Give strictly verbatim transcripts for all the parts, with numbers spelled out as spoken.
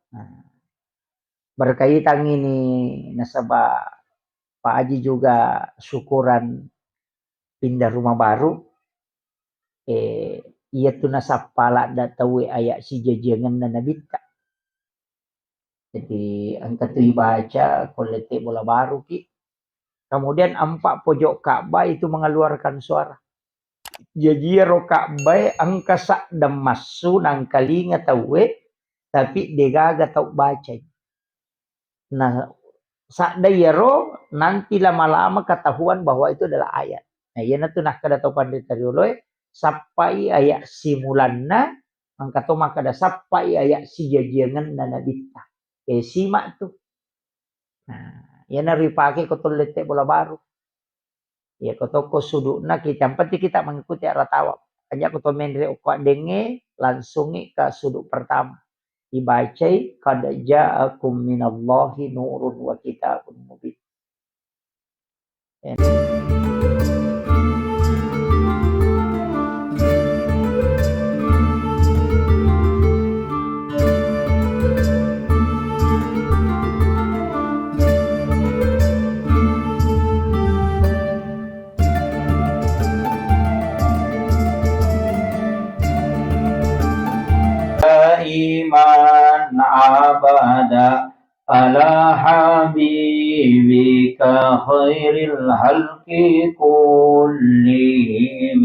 Nah, berkaitan ini nasaba Pak Haji juga syukuran pindah rumah baru, eh, iya tu nasappa ladda tauwe aya sijajiangenna nabitta. Jadi engka tu ibaca ko lette bola baru ki. Kemudian empat pojok Ka'bah itu mengeluarkan suara. Jaji iyaro Ka'bah engka sadda massu nangkalinga tauwe, tapi degaga tau bacai. Nah, sadda iyaro nanti lama-lama ketahuan bahwa itu adalah ayat. Nah, iyanatu nakkeda tau panrita rioloe, sappai ayat simulanna, engka to makkeda sappai ayat sijajiangenna nabitta. Eh, simak tu. Nah, iyanaro ipake ko to lette bola baru. Iya, ko tokko sudu'na kita, yang penting kita mengikuti arah tawaf. Aja ko to menre okko addengnge, langsungi ke sudut pertama. Ibacai, "Qad ja'akum minallahi nurun wa kitabun mubin." Ya. دائما أبدا على حبيبك خير الخلق كلهم.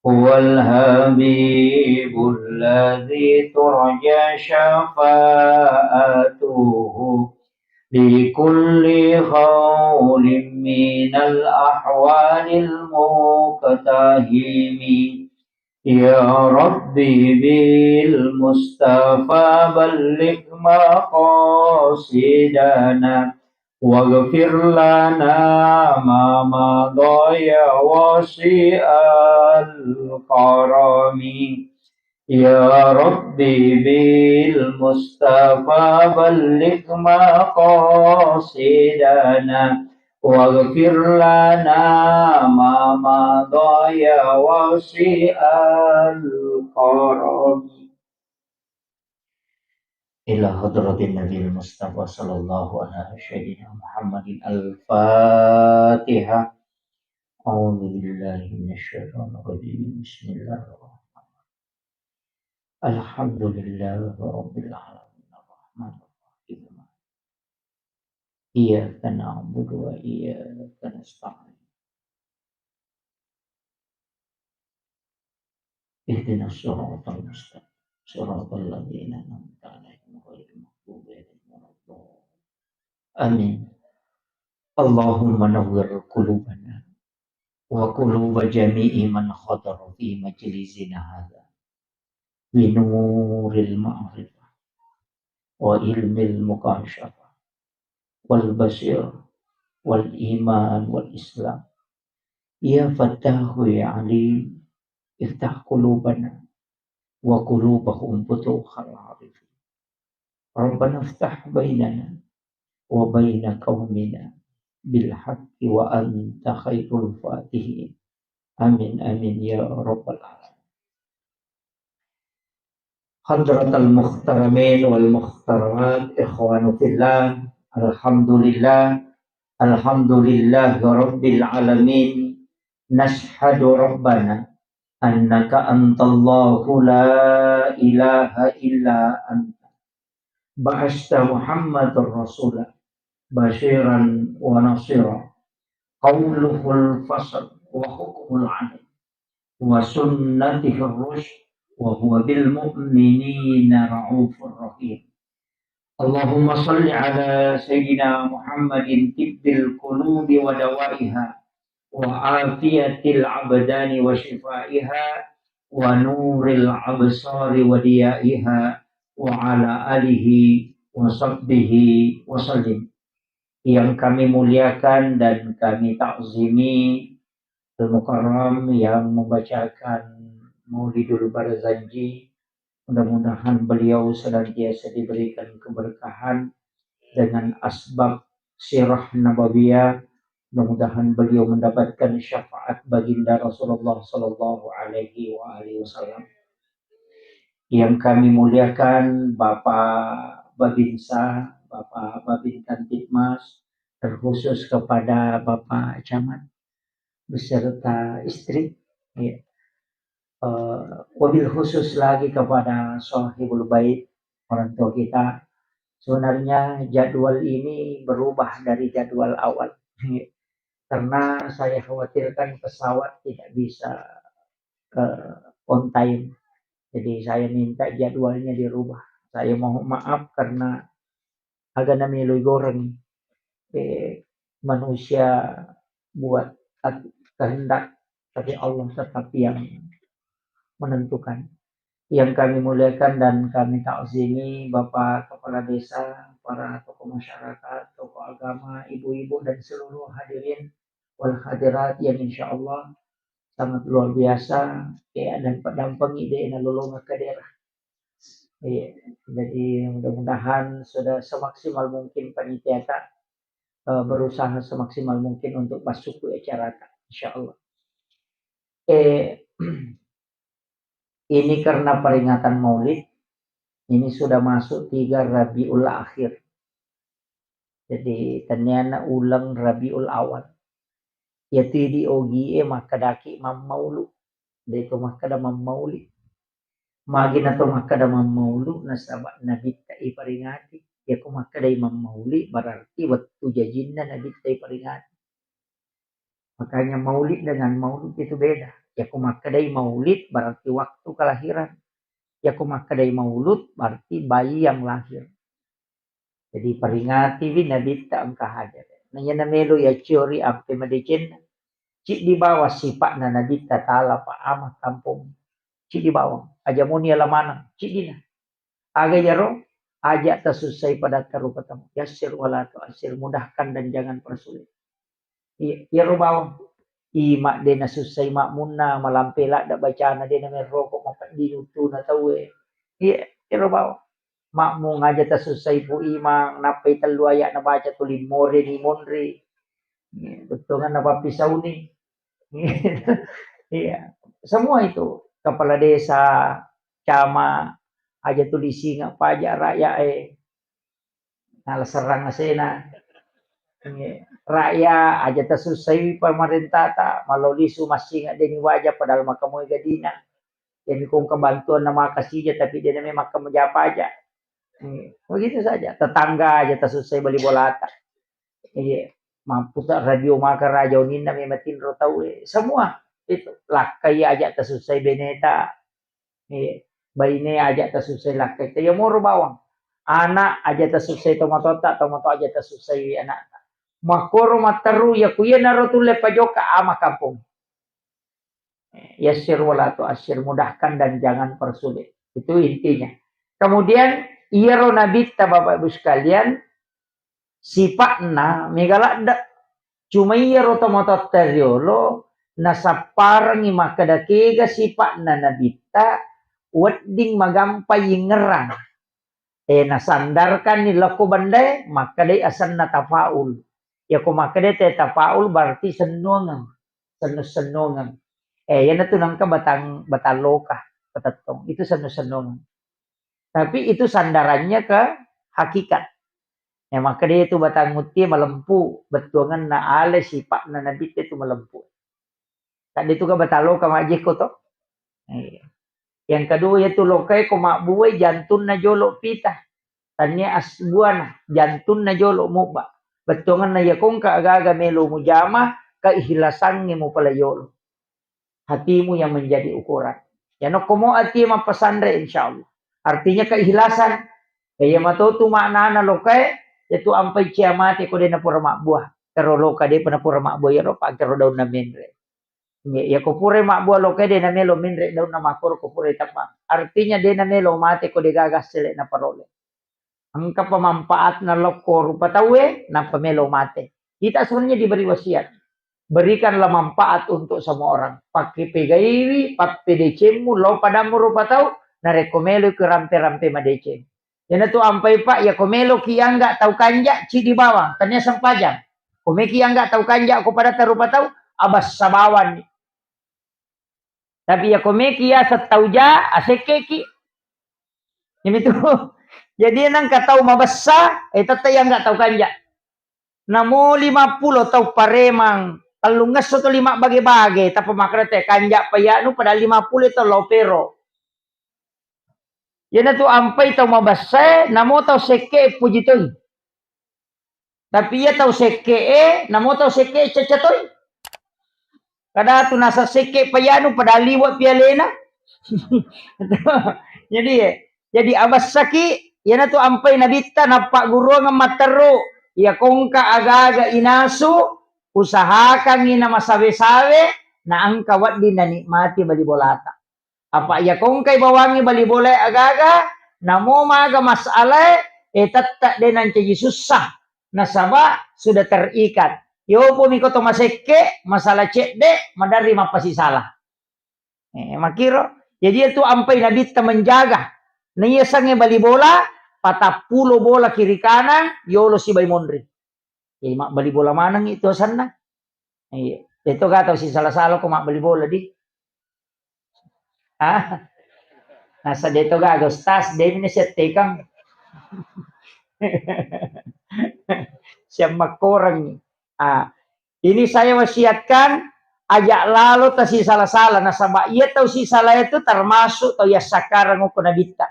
هو الحبيب الذي ترجى شفاعته لكل هول من الأهوال المقتحم. يا رب بالمصطفى بلغ مقاصدنا واغفر لنا ما مضى يا واسع الكرم. يا رب بالمصطفى بلغ مقاصدنا واغفر لنا ما مضى يا واسع الكرم. إلى حضرة النبي المصطفى صلى الله على سيدنا محمد الفاتحة. أعوذ بالله من الشيطان الرجيم. بسم الله الرحمن الرحيم. الحمد لله رب العالمين. الرحمن الرحيم. إياك نعبد وإياك نستعين. اهدنا الصراط المستقيم. صراط الذين أنعمت عليهم غير المغضوب عليهم ولا الضالين. آمين. اللهم نور قلوبنا وقلوب جميع من حضر في مجلسنا هذا بنور المعرفة وعلم المكاشفة والبصيرة والإيمان والإسلام. يا فتاح يا عليم، افتح قلوبنا وقلوبهم فتوح العارفين. ربنا افتح بيننا وبين قومنا بالحق وأنت خير الفاتحين. آمين، آمين يا رب العالمين. حضرة المحترمين والمحترمات، إخوان في الله، الحمد لله، الحمد لله رب العالمين. نشهد ربنا أنك أنت الله لا إله إلا أنت. بعثت محمدا رسولا بشيرا ونذيرا. قوله الفصل وحكمه العدل وسنته الرشد وهو بالمؤمنين رؤوف رحيم. اللهم صل على سيدنا محمد طب القلوب ودوائها وعافية الأبدان وشفائها ونور الأبصار وضيائها وعلى آله وصحبه وسلم. Yang kami muliakan dan kami takzimi Al-Mukarram yang membacakan Maulidul Barzanji. Mudah-mudahan beliau senantiasa diberikan keberkahan dengan asbab sirah nabawiyah. Mudah-mudahan beliau mendapatkan syafaat baginda Rasulullah sallallahu alaihi wa alihi wasallam. Yang kami muliakan Bapak Babinsa, Bapak Babin Kamtibmas, terkhusus kepada Bapak Camat beserta istri. Ya. Eh, wabil khusus lagi kepada Sohibul Bait, orang tua kita. Sebenarnya jadwal ini berubah dari jadwal awal. Karena saya khawatirkan pesawat tidak bisa, eh, on time. Jadi saya minta jadwalnya dirubah. Saya mohon maaf karena aga namelo igoreng. Eh, manusia buat at-, kehendak, tapi Allah tetap yang menentukan. Yang kami muliakan dan kami takzimi Bapak Kepala Desa, para tokoh masyarakat, tokoh agama, ibu-ibu dan seluruh hadirin wal hadirat yang insya Allah sangat luar biasa, ya, dan pedampengi de nalolongeng ke daerah. Iya, jadi mudah-mudahan sudah semaksimal mungkin panitia ta, eh, berusaha semaksimal mungkin untuk masuk ke acara ta, insya Allah. Eh, ini karena peringatan Maulid, ini sudah masuk tiga Rabiul Akhir. Jadi, tenniana uleng Rabiul Awal. Iyatu idi ogie makkedaki mammaulu. De'to makkeda mammauli. Magi nato makkeda mammaulu, nasaba Nabitta iparingati. Iyako makkedai mammauli, berarti wettu jajinna Nabitta iparingati. Makanya maulid dengan maulud itu beda. Iyako makkedai maulid, berarti waktu kelahiran. Iyako makkedai maulud, berarti bayi yang lahir. Jadi, peringatiwi Nabitta engka hadir. Na iyana melo yaciori ampe madecenna. Ciddi bawang sipa'na Nabitta tala pa ama kampong. Ciddi bawang. Aja moni ala maneng. Ciddina. Aga iyaro? Aja tasussai padatta rupa tau. Yassir wala tu'assir. Mudahkan dan jangan persulit. Iya, iyaro bawang. Ima de nasussai makmunna, malampe ladda bacana, de namerroko mapedding uttuna tauwe. Iya, iyaro bawang. Makmung aja tasussai Pu Imang, nappai tellu ayat nabaca tuli more ni monri. Iya, bettuangan napappisauni. Iya, semua itu. Kepala desa, camat, aja tuli singa pajak rakyat, eh. Nala serrang asena. Iya. Rakyat aja tasussaiwi pamarentata, malo lisu massinga deni waja padahal makamoi gadina. Jadi kong kebantuan nama kasija tapi de name makka maja pajak. Iya. Begitu saja. Tetangga aja tasussai bali bolata. Iya. Mamputa radio maka raja uninna memang tinro tau, eh. Semua itu. Lakkai aja tasussai beneta. Iya. Baine aja tasussai lakkai. Iya moro bawang. Anak aja tasussai tomatoatta, tomatoa aja tasussai anakta. Makkoro matteru, iya ku iyanaro tulle pajoka ama kampong. Yassir wala tu'assir, mudahkan dan jangan persulit. Itu intinya. Kemudian, iyaro Nabitta, Bapak Ibu sekalian, sipa'na mega ladde. Cuma iyaro tomatoatta riolo nasapparengngi makkeda kega sipa'na Nabitta, wedding magampa yingngerang. Eh, nasandarkanni lokko bendae, makkedai asenna tafaul. Iyako makkedai te tafaul berarti sennuangeng, sennu-sennuangeng. Eh, iyanatu nengka batang, batang loka, patettong. Itu sennu-sennuangeng. Tapi itu sandarannya ke hakikat. Ya, makkedai tu batang mutie malempu, bettuangenna ale sipa'na Nabitta itu malempu. Tadi tu ka batang loka majjekko to. Iya. Yang kedua, yaitu lokae ko mabbuai jantunna jolo pita. Tania as-, buana, jantunna jolo mubba. Bettuangenna iya kongka agaga melo mujama, keikhlasangnge mupala yolo. Hatimu yang menjadi ukuran. Ya nokko mo atie mappasanre, insya Allah. Artinya keikhlasan. Ya, iya matotu maknana lokae, yaitu ampai cia mate ko dena pura mabbua. Kero loka depa na pura mabbua, iyaro pangkero daunna menre. Iya, iya ko purai mabbua lokae de namelo menre daunna makkoro ko purai tebbang. Artinya de namelo mate ko de gaga sele naparole. Engka pemanfaatna lokko rupa tauwe, nappa melo mate. Kita sebenarnya diberi wasiat. Berikanlah manfaat untuk semua orang. Pakke pegaiwi, pappedecemmu, lao padammu rupa tau, narekko meloi ke rampe-rampe madeceng. Iyanatu ampai, Pak, iya ko meloki angga tau kanja, cidi bawang, tania sempajang. Ko meki angga tau kanja, ko pada tarupa tau, abassa bawanni. Tapi iya ko meki yaseng tau ja, asekkeki. Iyamitu. Jadi nengka tau mabessa, eh, tette iya nggak tau kanja. Namo lima pulo tau paremang, tellungngesso to lima bage-bage, tappa makkeda te kanja payanu padahal lima pulo to lo pero. Iyanatu ampai tau mabessae, namo tau sekke'e puji toi. Tapi iya tau sekke'e, namo tau sekke'e cacca toi. Kadatu nasa sekke payanu padahal liwa pialena. Jadi, eh, jadi abessaki, iyanatu ampai nabitta nappagguruang matteru, iya kongka aga-aga inasu, usahakangi na masawe-sawe, na engka wedding nanikmati bali bolata. Apa iya kongkai bawangngi bali bolae agaga, namo maga masalae, eh, tette de nancaji sussa, nasaba sudah terikat. Yopo miko to masekke, masalah cedde, maderri mappasisala. Eh, makiro. Jadi itu ampai nabitta menjaga. Naiya sange bali bola, patappulo bola kiri kanan, yolo sibai monri. Jadi mabbali bola maneng itu asanna. Iya. Deto ga tau sisala-sala ko mabbali bola di. Ah. Nasa deto ga, ga ustaz, demi ni settekang. Siap makkoreng. Ah. Ini saya wasiatkan, aja lalo tau sisala-sala. Nasaba iya tau sisala itu termasuk tau yang sakarang uko nabitta.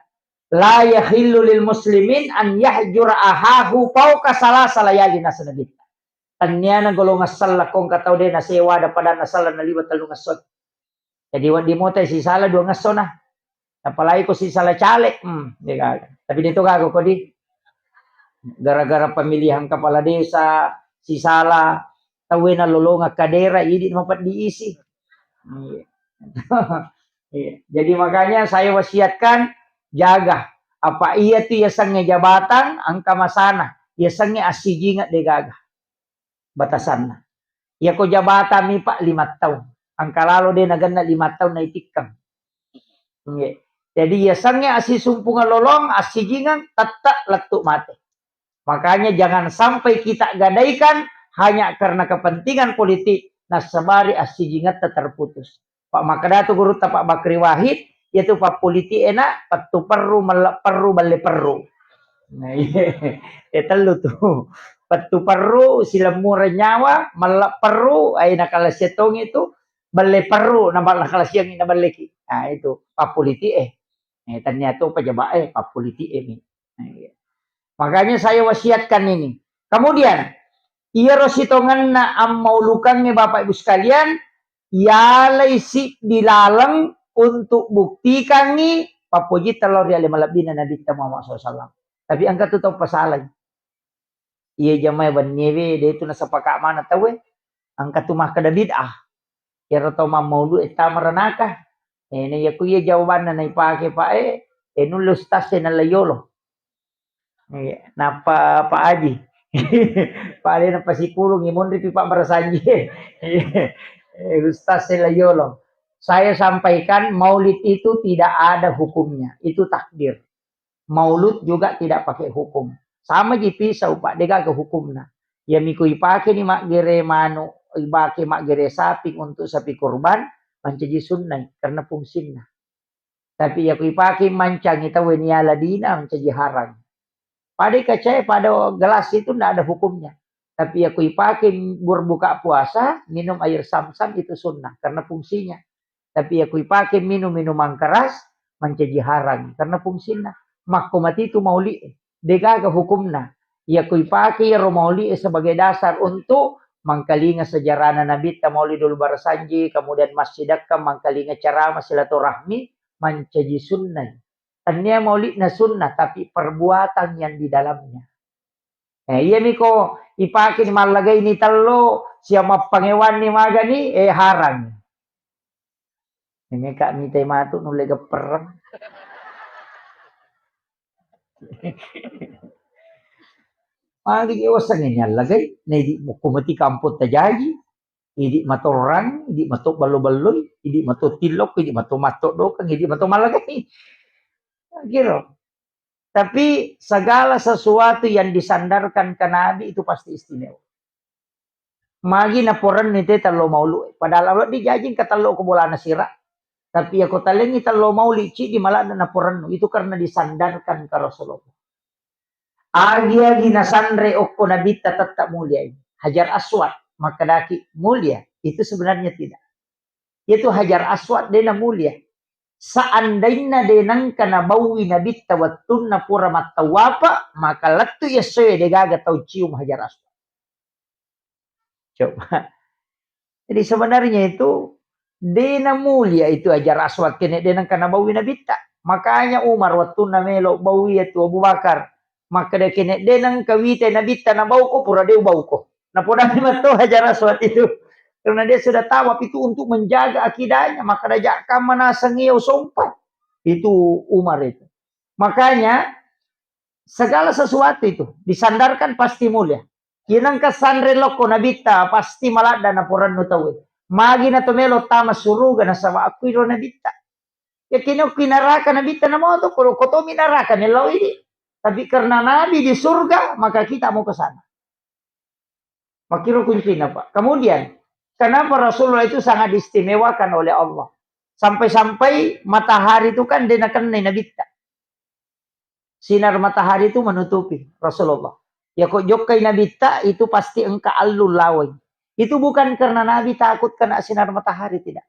La yahillu lil muslimin an yahjura ahahu fauqa salasa layali, nasa nabitta. Tanniana golongan selleng ko engka tau de nasewa ada pada nasala naliwa tellungesso. Jadi wedding motai sisala duangessona. Apalagi ko sisala caleg, hmm, de gaga. Tapi de to gaga ko di. Gara-gara pemilihan kepala desa, sisala, tauwe nalolongeng kadera, idi mapeddi isi. Iya. Iya. Jadi makanya saya wasiatkan, jaga. Apa iya tu yasengnge jabatan, engka masana. Yasengnge assijingeng de gaga batasanna. Iya ko jabatan mi, Pak, lima tahun. Engka lalo de nagenna lima tahun naitikkeng. Nggih. Jadi yasengnge assisumpungeng lolong, assijingeng, tette lettu mate. Makanya jangan sampai kita gadaikan hanya karena kepentingan politik, nasabari assijingetta terputus. Pak makkeda tu gurutta Pak Bakri Wahid, iyatu pappolitik e na pettu perru, melle perru, balle perru. Nah, iya. Eh, tellu tu. Pettu perru, silemmureng nyawa, melle perru, ai nakalasiang tongi tu, balle perru, na nakalasiangi naballeki. Nah, itu pappolitik e. Eh, tania tu pejabat e, pappolitik e mi. Nah, iya. Makanya saya wasiatkan ini. Kemudian, iyaro sitongenna ammaulukengnge, Bapak Ibu sekalian, yalai siddi laleng untuk buktikangngi pappojitta lao ri ale malebbina Nabitta Muhammad sallallahu alaihi wasallam. Tapi engka tu tau pasalai. Iya jamae wenniewe, de tu nasapaka maneng tauwe. Engka tu makkeda bid'ah. Iyaro tau mammaulu e tama ranaka. Eh, na iya ku iya jawabanna naipake, Pak, eh, eh, nulle ustaz e nalla yolo. Iya, nappa Pak Aji. Pak, alena pasipulung, monri pi Pak Barasanji. Eh, ustaz e la yolo. Saya sampaikan, maulid itu tidak ada hukumnya. Itu takdir. Maulud juga tidak pakai hukum. Sama ji pisau, Pak, de gaga hukumna. Iya miko ipake ni maggere manu, ipake maggere sapi untuk sapi kurban, mancaji sunnai karena fungsinna. Tapi iya ko ipake mancangi tauwe niala dina, mancaji harang. Pada kacae, pada gelas itu ndak ada hukumnya. Tapi iya ko ipake berbuka puasa, minum air zam-zam itu sunnah karena fungsinya. Tapi iya ko ipake minum minuman keras, mancaji harang karena fungsinna. Makko mati tu mauli, de gaga hukumna. Iya ko ipake iyaro mauli sebagai dasar untuk mangkalinga sejarahna Nabitta, Maulidul Barasanji, kemudian massidakka mangkalinga ceramah silaturahmi, mancaji sunnai. Tania maulidna sunnah, tapi perbuatan yang di dalamnya. Eh, iya miko ipake ni mallagai ni tello, sia mappangewanni magani, eh, harang. Ini kak mite matu nulle geppereng. Magi je wasange ni allagai, na idi mukku mati kampung tajaji, idi matorang, idi mato ballo-balloi, idi mato tillok, idi mato matto dokang, idi mato mallagai. Kiro. Tapi segala sesuatu yang disandarkan ke Nabi itu pasti istimewa. Magi naporennu te tello maulu. Padahal Allah di jajing ke tello ko bolana sira. Tapi ya ko talengi tello mauli cidi malah naporennu. Itu karena disandarkan ke Rasulullah. Agi-agi nasanre okko Nabitta tetap mulia ini. Hajar Aswad, makkedaki mulia. Itu sebenarnya tidak. Itu Hajar Aswad de na mulia. Seandainna de nengka nabaui Nabitta wettunna pura mattawapa, maka lettu essoe de gaga tau cium Hajar Aswad. Coba. Jadi sebenarnya itu de na mulia itu Hajar Aswad kene de nengka nabaui Nabitta. Makanya Umar wettunna melo baui itu Abu Bakar. Makkeda kene de nengka wite Nabitta nabauko pura de ubauko. Napodami matto Hajar Aswad itu. Karena dia sudah tawaf itu untuk menjaga akidahnya, maka dajak kamma naseng iya usompa. Itu Umar itu. Makanya segala sesuatu itu disandarkan pasti mulia. Iya nengka sanre lokko Nabitta, pasti maladda naporannu tauwe. Magi na to melo tama suruga nasaba akkuiro Nabitta. Yakin okki naraka Nabitta namoto, ko, ko tomi naraka mellau idi. Tapi karena Nabi di surga, maka kita mau ke sana. Makkiro kuncina, Pak. Kemudian, kenapa Rasulullah itu sangat diistimewakan oleh Allah? Sampai-sampai matahari itu kan de nakennai Nabitta. Sinar matahari itu menutupi Rasulullah. Ya kok jokkai Nabitta itu pasti engka allu lawai. Itu bukan karena Nabi takut kena sinar matahari, tidak.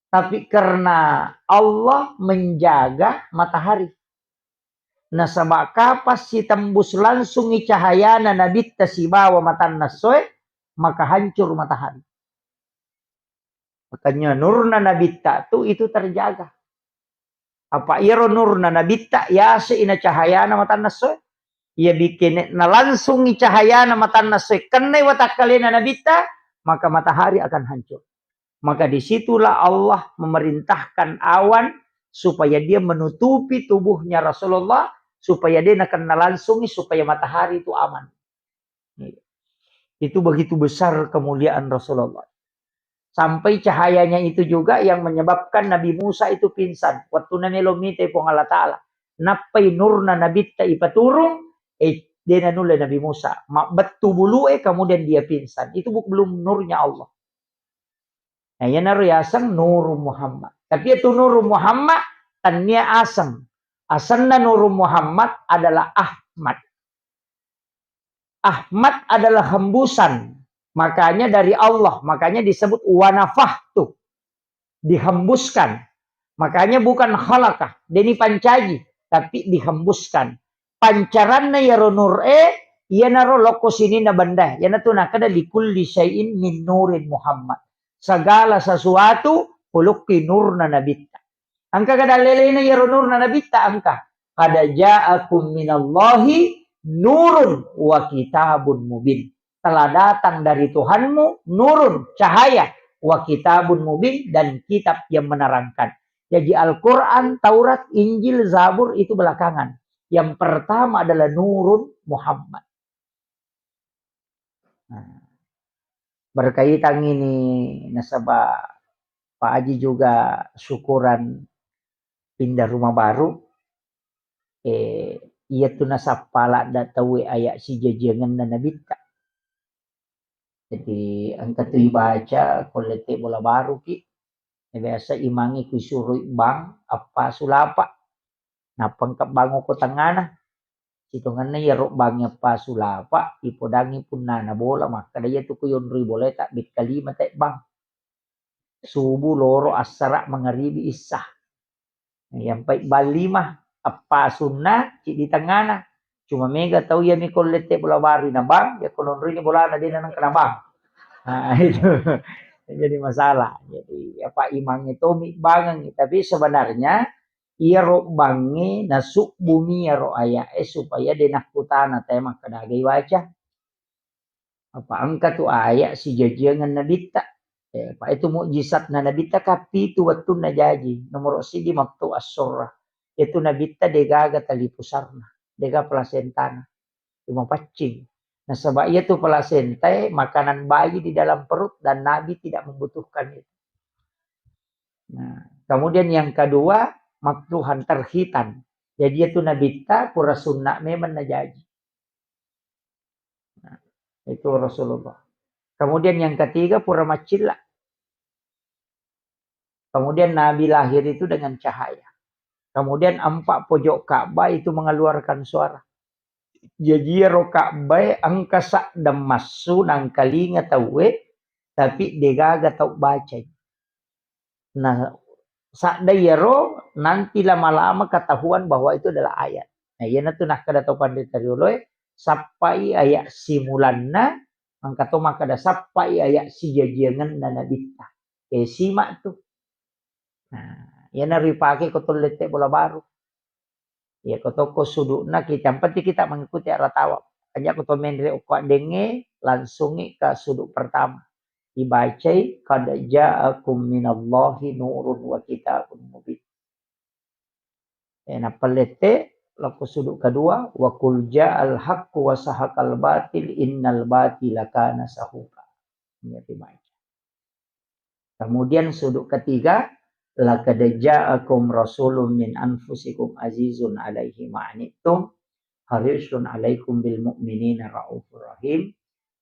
Tapi karena Allah menjaga matahari. Nasaba kapang sitembus langsungi cahayana Nabitta sibawa matanna essoe, maka hancur matahari. Makanya nurna Nabitta tu itu terjaga. Apa iyaro nurna Nabitta yase ina cahayana matanna essoe? Iya bikin nalangsungi cahayana matanna essoe kennai watakkalena Nabitta, maka matahari akan hancur. Maka disitulah Allah memerintahkan awan supaya dia menutupi tubuhnya Rasulullah, supaya dia nakena langsungi, supaya matahari itu aman. Itu begitu besar kemuliaan Rasulullah. Sampai cahayanya itu juga yang menyebabkan Nabi Musa itu pingsan. Waktu namelo mite Puang Allah Ta'ala. Nappai nurna Nabitta ipaturung, eh, dia nanulle Nabi Musa. Mabbettu bulu, eh, kemudian dia pingsan. Itu bu-, belum nurnya Allah. Nah, iyanaro yaseng Nurun Muhammad. Tapi itu Nurun Muhammad, tania aseng. Asenna Nurun Muhammad adalah Ahmad. Ahmad adalah hembusan. Makanya dari Allah, makanya disebut wanafahtu. Dihembuskan. Makanya bukan khalaqah, deni pancaji, tapi dihembuskan. Pancaranna yaro nur e, iyanaro lokko sininna benda. Iyanatu nakada likulli syai'in min nurin Muhammad. Segala sesuatu pulukki nurna Nabitta. Engka kada lelena yaro nurna Nabitta engka. Qad ja'akum minallahi nurun wa kitabun mubin. Telah datang dari Tuhanmu nurun, cahaya, wa kitabun mubin, dan kitab yang menerangkan. Jadi Al-Quran, Taurat, Injil, Zabur itu belakangan. Yang pertama adalah Nurun Muhammad. Nah, berkaitan ini nasaba Pak Haji juga syukuran pindah rumah baru, eh, iya tu nasappa ladda tauwe aya sijajiangenna Nabitta. Jadi engka tu ibaca ko lette bola baru ki, eh, biasa imangnge kusurui bang appasu lapa. Nappa engka bango ko tengngana. Sitongenna iyaro bangnge appasu lapa, ipodangngi punnana bola, makkeda iya tu ko yonroi bolae tabbekka lima te bang. Subuh, loro, assara, mangaribi, issa. Iyampai bang lima, appasunna, ciddi tengngana. Cuma mega tau iyami ko lette bola baru na bang, ya ko nonroi ni bolana dena nengka na bang. Nah, itu. Jadi masalah. Jadi apa imangnge tomi bangengngi. Tapi sebenarnya iyaro bangnge nasubbumi iyaro aya'e supaya de nakkutana tae makkeda aga iwaca. Apa engka tu aya sijajiangenna Nabitta. Eh, pa itu mukjizatna Nabitta kapitu wettunna jaji. Nomoro siddi mabtu assorra. Itu Nabitta degaga tali pusarna, dega plasentana. Cuma paccing. Nasaba iya tu plasentae makanan bayi di dalam perut dan Nabi tidak membutuhkan itu. Nah, kemudian yang kedua, mabtuhan terhitan. Jadi itu Nabitta pura sunna memang najaji. Nah, itu Rasulullah. Kemudian yang ketiga, pura maccilla. Kemudian Nabi lahir itu dengan cahaya. Kemudian empat pojok Ka'bah itu mengeluarkan suara. Jaji iyaro Ka'bae engka sadda massu nangkalinga tauwe, tapi degaga tau bacai. Nah, sadda iyaro nanti lama-lama ketahuan bahwa itu adalah ayat. Nah, iyanatu nakkeda tau panrita rioloe, sappai ayat simulanna, engka to makkeda sappai ayat sijajiangenna nabitta. Eh, simak tu. Nah, iyana ripake ko tollette bola baru. Iya, ko tokko sudu'na kita, yang penting kita mengikuti arah tawaf. Aja ko to menre okko addengnge, langsungi ke sudut pertama. Dibacai, "Qad ja'akum minallahi nurun wa kitabun mubin." Eh, nappa lette, lako sudut kedua, "Wa qul ja'al haqqu wa sahaqal batil, innal batila kana sahuqa." Ini dibaca. Kemudian sudut ketiga, "Laqad ja'akum rasulun min anfusikum azizun alaihi ma anittum, harisun alaikum bil mu'minina raufur rahim,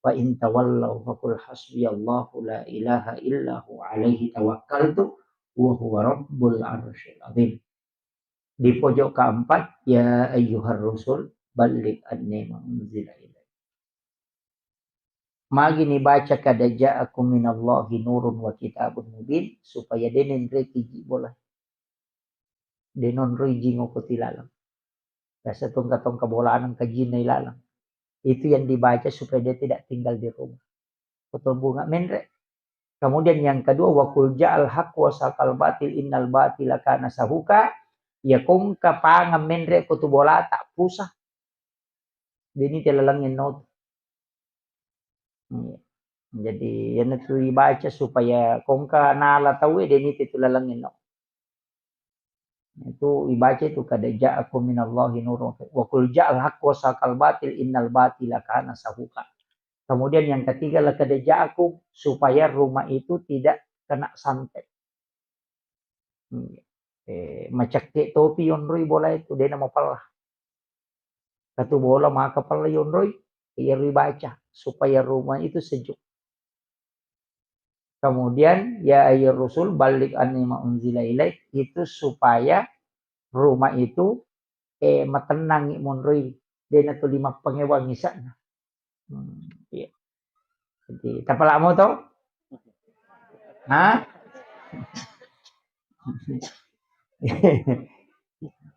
wa in tawallaw faqul hasbiyallahu la ilaha illa huwa alaihi tawakkaltu, wa huwa rabbul arsyil azim." Di pojok keempat, "Ya ayyuhar rusul, balligh anni ma unzila ilaik." Magi nibaca, "Qad ja'akum minallahi nurun wa kitabun mubin," supaya de' nenreki ji bola. De' nonroi jing okko tilaleng. Biasa tongka-tongka bolaneng kajinna ilaleng. Itu yang dibaca supaya dia tidak tinggal di rumah. Ko to bunga menre. Kemudian yang kedua, "Wa qul ja'al haq wa saqal batil, innal batila kana sahuqa." Ya kongka pangeng menre ko tu bolata, pusa. De' nite laleng enno tu. Iya. Jadi, iyanatu ibaca supaya kongka nala tauwe, de' nite tu laleng enno. Itu ibaca itu, "Qad ja'akum minallahi nurun wa qul ja'al haq wa saqal batil, innal batila kana sahuqa." Kemudian yang ketiga, "Laqad ja'akum," supaya rumah itu tidak kena santet. Hmm. Eh, macakke topi yonroi bola itu, de' namapella. Katu bola maka pella yonroi, iyaro ibaca supaya rumah itu sejuk. Kemudian, "Ya ayyuhar rusul, balligh anni ma unzila ilaik," itu supaya rumah itu, eh, matennangi monroi, de' natuli mappangewang isa'na. Hmm, iya. Jadi, tapalamo to? Hah?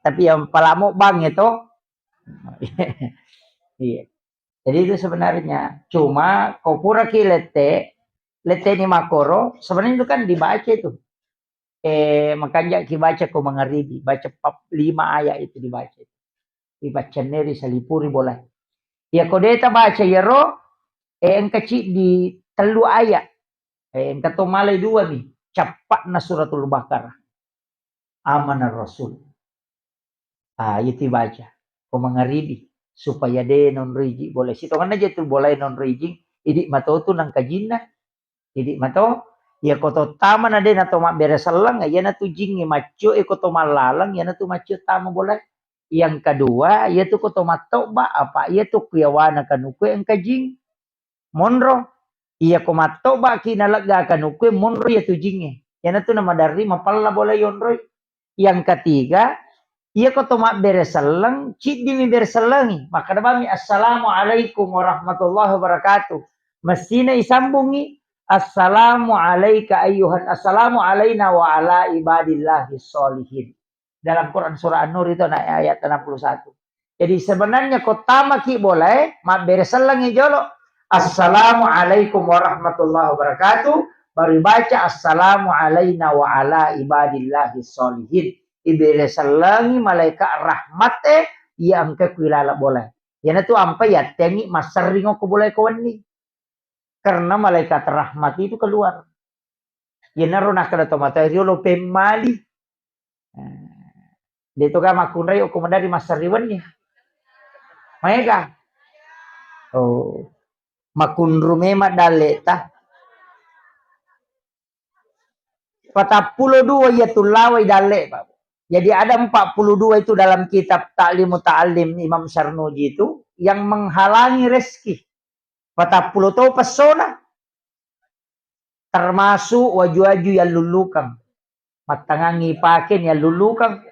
Tapi yang palamo bang itu. Iya. Jadi itu sebenarnya. Cuma ko pura ki lette, lette ni makoro, sebenarnya itu kan dibaca itu. Eh, makanja ki baca ko mangaribi, baca pap-, lima ayat itu dibaca. Dibaca neri salipuri bola. Ya ko de' tabaca yaro, eh, engka ciddi tellu ayat. Eh, engka to malai dua mi. Cappa'na Suratul Baqarah. Amanar Rasul. Ah, iya tibaca. Ko mangaribi. Supaya de' nonroi ji bola. Sitongenna je tu bola nonroi jing. Idi' mato tu nangkajinna. Idi' mato, iya ko to tama na de' nato mabbere selleng, iyanatu jingnge maccio, e ko to mallaleng, iyanatu maccio tama bola. Yang kedua, iyatu ko to mattoba, apa iyatu kuyawana kanukue engka jing. Monro. Iya ko mattoba ki nalegga kanukue, monro iyatu jingnge. Iyanatu namaderri mapella bola yonroi. Yang ketiga, iya ko to mabbere selleng, ciddimi bere sellengi. Makkeda bami, "Assalamualaikum warahmatullahi wabarakatuh." Messina isambungi, "Assalamu alaika ayyuhan, assalamu alaina wa ala ibadillahi sholihin." Dalam Quran surah An-Nur itu na-, ayat enam puluh satu. Jadi sebenarnya ko tama ki bolae, mabbere sellengi jolo. "Assalamualaikum warahmatullahi wabarakatuh." Baru baca, "Assalamu alaina wa ala ibadillahi sholihin." Ibere sellengi malaikat rahmat e, iya engka ku ilala bolae. Iyanatu ampai yattengi masserring ko bolae ko wenni. Karena malaikat rahmat itu keluar. Iyanaro nakkeda to matoa riolo pemmali. Eh, de' to ga makkunrai okko maderri masserri wenni. Maega? Oh. Makkunru memang dalle'ta. Patappulo dua iya tullawai dalle', Pak. Jadi ada empat puluh dua itu dalam kitab Ta'limu Ta'allim Imam Sarnuji itu yang menghalangi rezeki. Patappulo to pessona. Termasuk waju-waju yang lullukang. Mattangangi pake yang lullukang.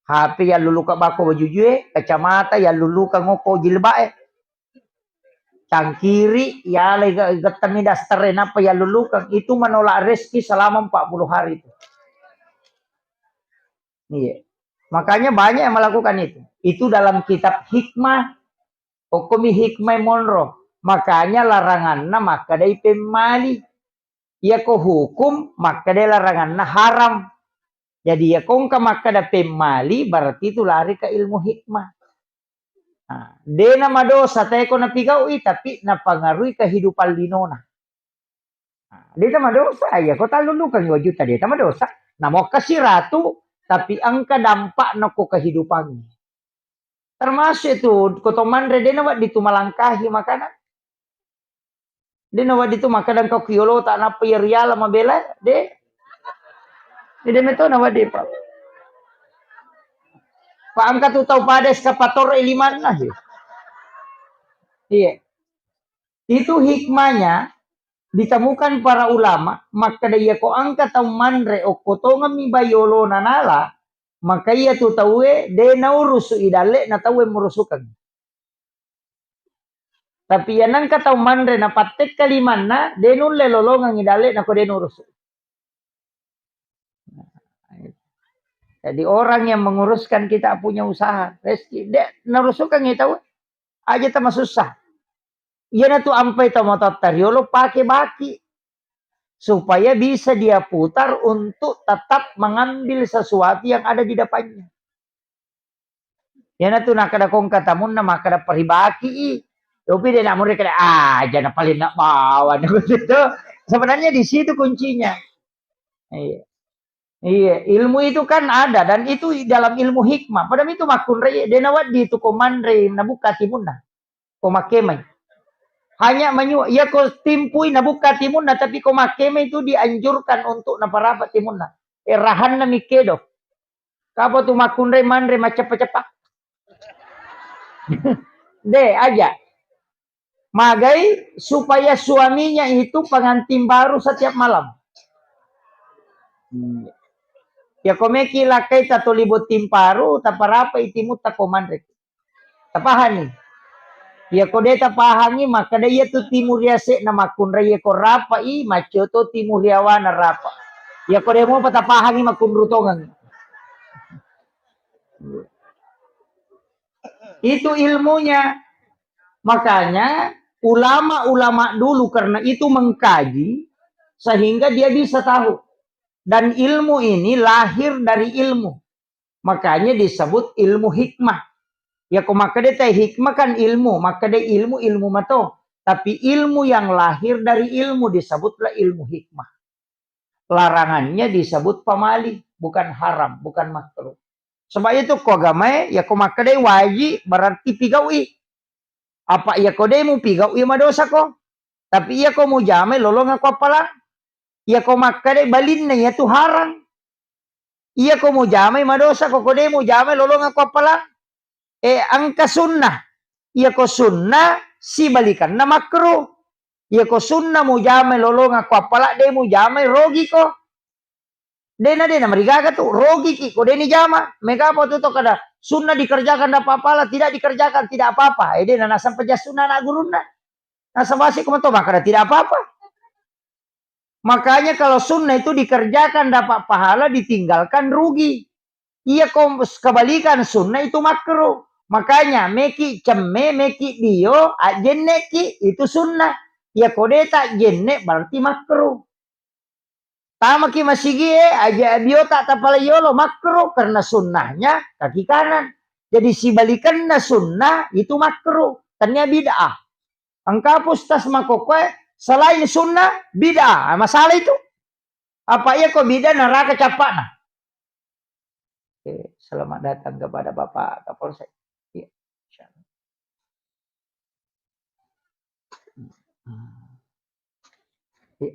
H P yalluluka bako bajujue, kacamata yalluluka ngoko jilbae. Cangkiri, yalai ga-, gettemmi daster e, nappa yallulukeng. Itu menolak rezeki selama empat puluh hari itu. Iya. Makanya banyak yang melakukan itu. Itu dalam kitab hikmah. Okkomi hikmah monro. Makanya laranganna makkedai pemmali. Iyako hukum makkedai laranganna haram. Jadi iyako engka makkeda pemmali, berarti itu lari ke ilmu hikmah. Nah, dena madosa teko napigau'i, tapi napangarui kehidupan linona. Nah, dena madosa, iya ko tallulukeng dua juta, dena madosa. Namo kasi ratu, tapi engka dampakna ko kehidupannya. Termasuk itu, ko to manre dena wedding tu malangkahi makanan. De nawedding tu makkeda engka ku yolota nappa iya riala mabela, de. De, de metto nawedding, Pak. Pak, engka tu tau pada eskapator e limanna, he. Iya. Itu hikmahnya ditemukan para ulama, makkeda iya ko engka tau manre okko tongemmi bai yolona nala, maka iya tu tauwe de naurusu i dalle na tauwe murusukeng. Tapi iya nengka tau manre napattekka limanna, de nulle lolongengngi dalle nako de nurusu. Jadi orang yang menguruskan kita punya usaha, rezeki, de narusukengngi tau, aja tamasussa. Iyanatu ampai tau matoatta riolo pake baki supaya bisa dia putar untuk tetap mengambil sesuatu yang ada di depannya. Iyanatu nakkeda kongka tamunna makkeda paribaki i. Tapi de namure kada aja na paling nak bawa. Sebenarnya di situ kuncinya. Iya. Iya, ilmu itu kan ada dan itu dalam ilmu hikmah. Padahal itu makkunrai de nawedding tu ko manre nabuka timunna. Ko makkemai. Hanya menyu, iya ko timpui nabuka timunna, tapi ko makkemai itu dianjurkan untuk naparapa timunna. Eh, rahanna mikkedo. Kapa tu makkunrai manre macceppa-ceppa. De, aja. Magai supaya suaminya itu pengantin baru setiap malam. Hmm. Ya komeki lakkai tatoli botting paru, taparapa itimu tako manre. Tapahani? Iya ko de tapahangi, makkeda iya tu timu riase'na makkunrai iya ko rapa'i, maccio to timu riawana rapa. Iya ko de mopa tapahangi makkunru tongengngi. Itu ilmunya. Makanya ulama-ulama dulu karena itu mengkaji sehingga dia bisa tahu. Dan ilmu ini lahir dari ilmu. Makanya disebut ilmu hikmah. Ya, ko makkeda tai hikmah kan ilmu, makkeda ilmu, ilmu mato. Tapi ilmu yang lahir dari ilmu disebutlah ilmu hikmah. Larangannya disebut pamali, bukan haram, bukan makruh. Sebab itu ko agamae, ya ko makkedai waji berarti pigau'i. Apa iya ko de mupigau'i madosa ko. Tapi iya ko mujamai lolong ko appalang. Iya ko makkedai balinna iya tu harang. Iya ko mujamai madosa ko, ko de mujamai lolong ko appalang. Eh, engka sunnah. Iya ko sunnah sibalikanna makruh. Iya ko sunnah mujamai lolong ko appalang, de mujamai rogi ko. Dena, dena marigaga tu, rogiki ko deni jama. Mega apa tu to kada sunnah dikerjakan dapat pahala, tidak dikerjakan tidak apa-apa. Eh, dena nasang peja sunnah anak gurunna. Nasang basi ko mato makkeda tidak apa-apa. Makanya kalau sunnah itu dikerjakan dapat pahala, ditinggalkan rugi. Iya ko kebalikan sunnah itu makruh. Makanya meki cemme, meki dio, ajenneki itu sunnah. Iya ko de ta jenne berarti makruh. Tamaki masigie, aja biota tapala yolo, makruh karena sunnahnya kaki kanan. Jadi sibalikanna sunnah itu makruh, tania bid'ah. Engka pustas makkokkoe selain sunnah bid'ah, masalah itu. Apa iya ko bid'ah neraka cappana. Oke, selamat datang kepada Bapak Kapolsek. Iya, insyaallah. Iya.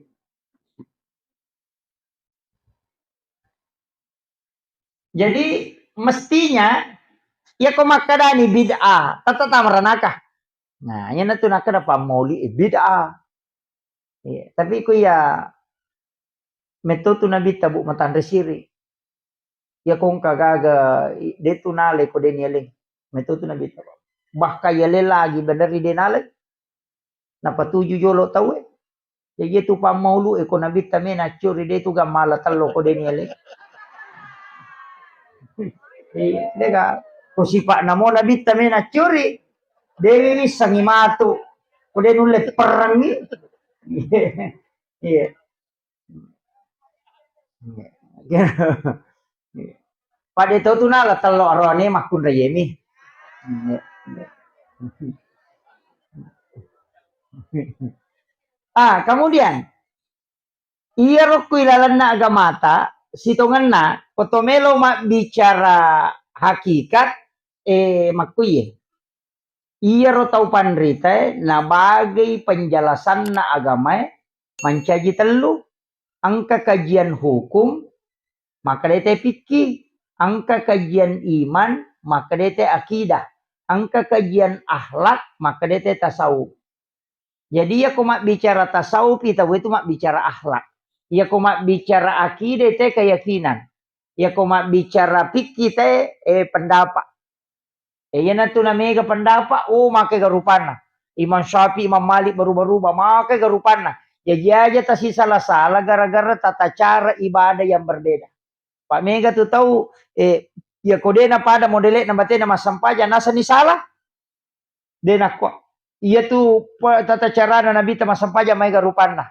Jadi mestinya iya ko makkadani bid'ah, tata tamaranaka. Nah, iya natu nakkada pammauli bid'ah. Iya, tapi ko iya metto tu Nabitta, Bu, matanre siri. Iya ko engka gaga, i-, de tu nalai ko de nialeng. Metu tu Nabitta. Bahkan yaleng lagi bener ri de nalai. Napatuju jolo tauwe. Jaji tu pammaulu e ko Nabitta mena accuri de tu gammala tello ko de nialeng. Iya, de ga. Ko sipa'na mo Nabitta mena accuri. De wi wissengi matu. Ko de nulle perrengi. Iya. Iya. Pada tau tu nala tello arone makkunraiemi. Ah, kemudian, iyaro ku ilalenna agamata, sitongenna, ko to melo mabbicara hakikat, eh, makkuye. Iyaro tau panritae nabagai penjelasanna agamae mancaji tellu, engka kajian hukum, makkeda te fikih, engka kajian iman, makkeda te akidah, engka kajian akhlak, makkeda te tasawuf. Jadi, iyako mabbicara tasawuf i tau itu mabbicara akhlak. Iyako mabbicara akidah te keyakinan. Iyako mabbicara fikih te, eh, pendapat. Eh, iyanatu namega pendapat, oh, makega rupanna. Imam Syafi'i, Imam Malik, berubah-rubah, makega rupanna. Jaji aja tasisala-sala gara-gara tata cara ibadah yang berbeda. Pak, mega tu tau, eh, iya ko de napada modele'na batena massempajang, nasani salah. De nakko. Iyatu pa-, tata carana Nabitta massempajang maega rupanna.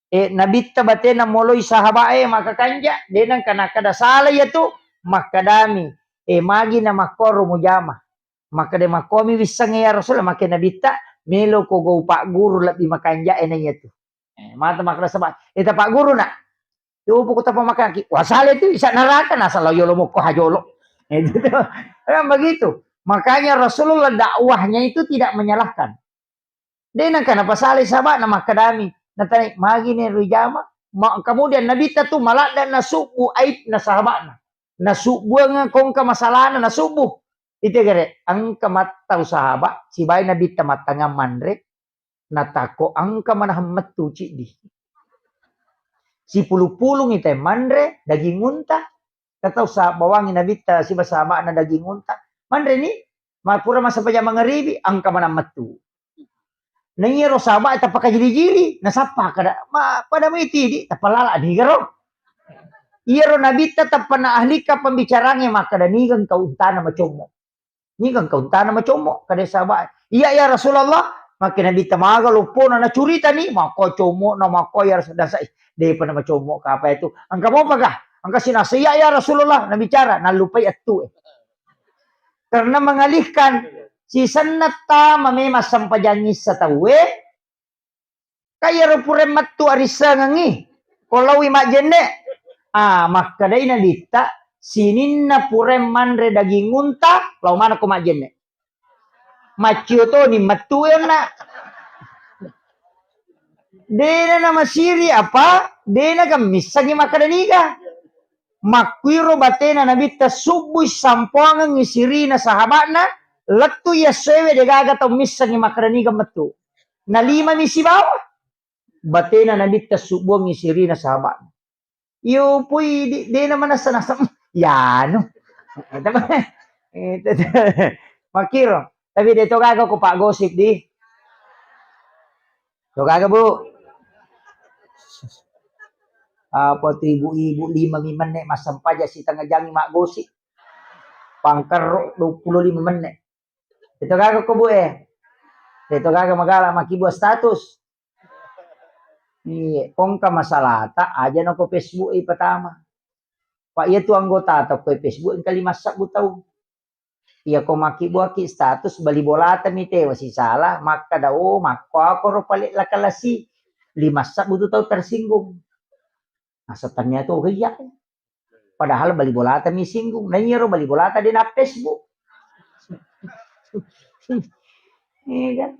Eh, Nabitta batena moloi sahabae makakanja, de nengka nakkeda salah iyatu, makkedami, eh, magi na makkoro mujama. Makkeda makkomi wissengnge ya Rasulullah, makke Nabitta, melo ko gau pagguru lebbi makanja e na iyatu. Eh, mata makkeda saba, eh, tapagguru na. Yopo ko tapamakanki, wasale tu isa neraka, nasala yolo mokko hajolo. Eh, gitu. Kan begitu. Makanya Rasulullah dakwahnya itu tidak menyalahkan. De nengka napasalai sahaba'na makkedami, natanai, magi ne rijama? Ma-, kemudian Nabitta tu maladda nasubbu aibna sahaba'na. Nasubbuang kongka masalahna nasubbu. Itu gere, engka mattau sahabat, sibai Nabitta mattangang manre, natakko engka manahang mettu ciddi. Sipulung-pulungi te manre daging unta, katau sa-, bawangi Nabitta siba sahaba'na daging unta. Manreni, ma-, pura massempajang mangaribi, engka manang mettu. Na iyaro sahabat tapakajili-jili, nasappa kada, ma-, pada mai tidi, tapalala nigaro. Iyaro Nabitta tappa na ahlika pembicaranya makkeda, niga engka untana macommo. Niga engka untana macommo, kada sahabat. Iya, ya Rasulullah, makke Nabitta maga loppona nacuritani, makko commo na makko ya Rasul, dasa, depa na macommo kapa itu. Engka mopa ga? Engka sinasa, iya, ya Rasulullah, nabicara, nallupai attu e. Karena mengalihkan, sisenna tama memang sempajang issa tauwe, ka iyaro pura mettu arissengengngi, ko laowi majjenne. Ah, makkedai Nabitta, sininna pura manre daging unta, lao manekko majjenne. Maccio toni mettu e onna. Dena namasiri apa, dena gemmissengi makkeda niga. Makkuiro batena Nabitta subbui sampoangengngi sirina sahaba'na, lettu iya essoewe degaga tau missengi makkeda niga mettu. Nalimami sibawa. Batena Nabitta subbuangngi sirina sahaba'na. Iyo pui di-, dena manassa-nassa, yanu. Makkiro. Tapi de to gaga ko pak gosip di. To gaga, Bu. Apa tu ibu-ibu lima mi menne massempajang sitengah jang maggosip. Pangkerro dua puluh lima menne. Itu gaga ko, Bu, eh. Itu gaga magala makkibua status. Iya, kongka masalata aja na ko Facebook i pertama. Pak, iya tu anggota atau ko Facebook engka lima sabbu tau. Iya ko makkibuaki status bali bolata mi tewa sisala, makkada, oh, makko ako ro pale lakalasi. Lima sabbu tu tau tersinggung. Asa tania tu iya. Padahal bali bolata mi singgung. Na iyaro bali bolata de na Facebook. Iya kan?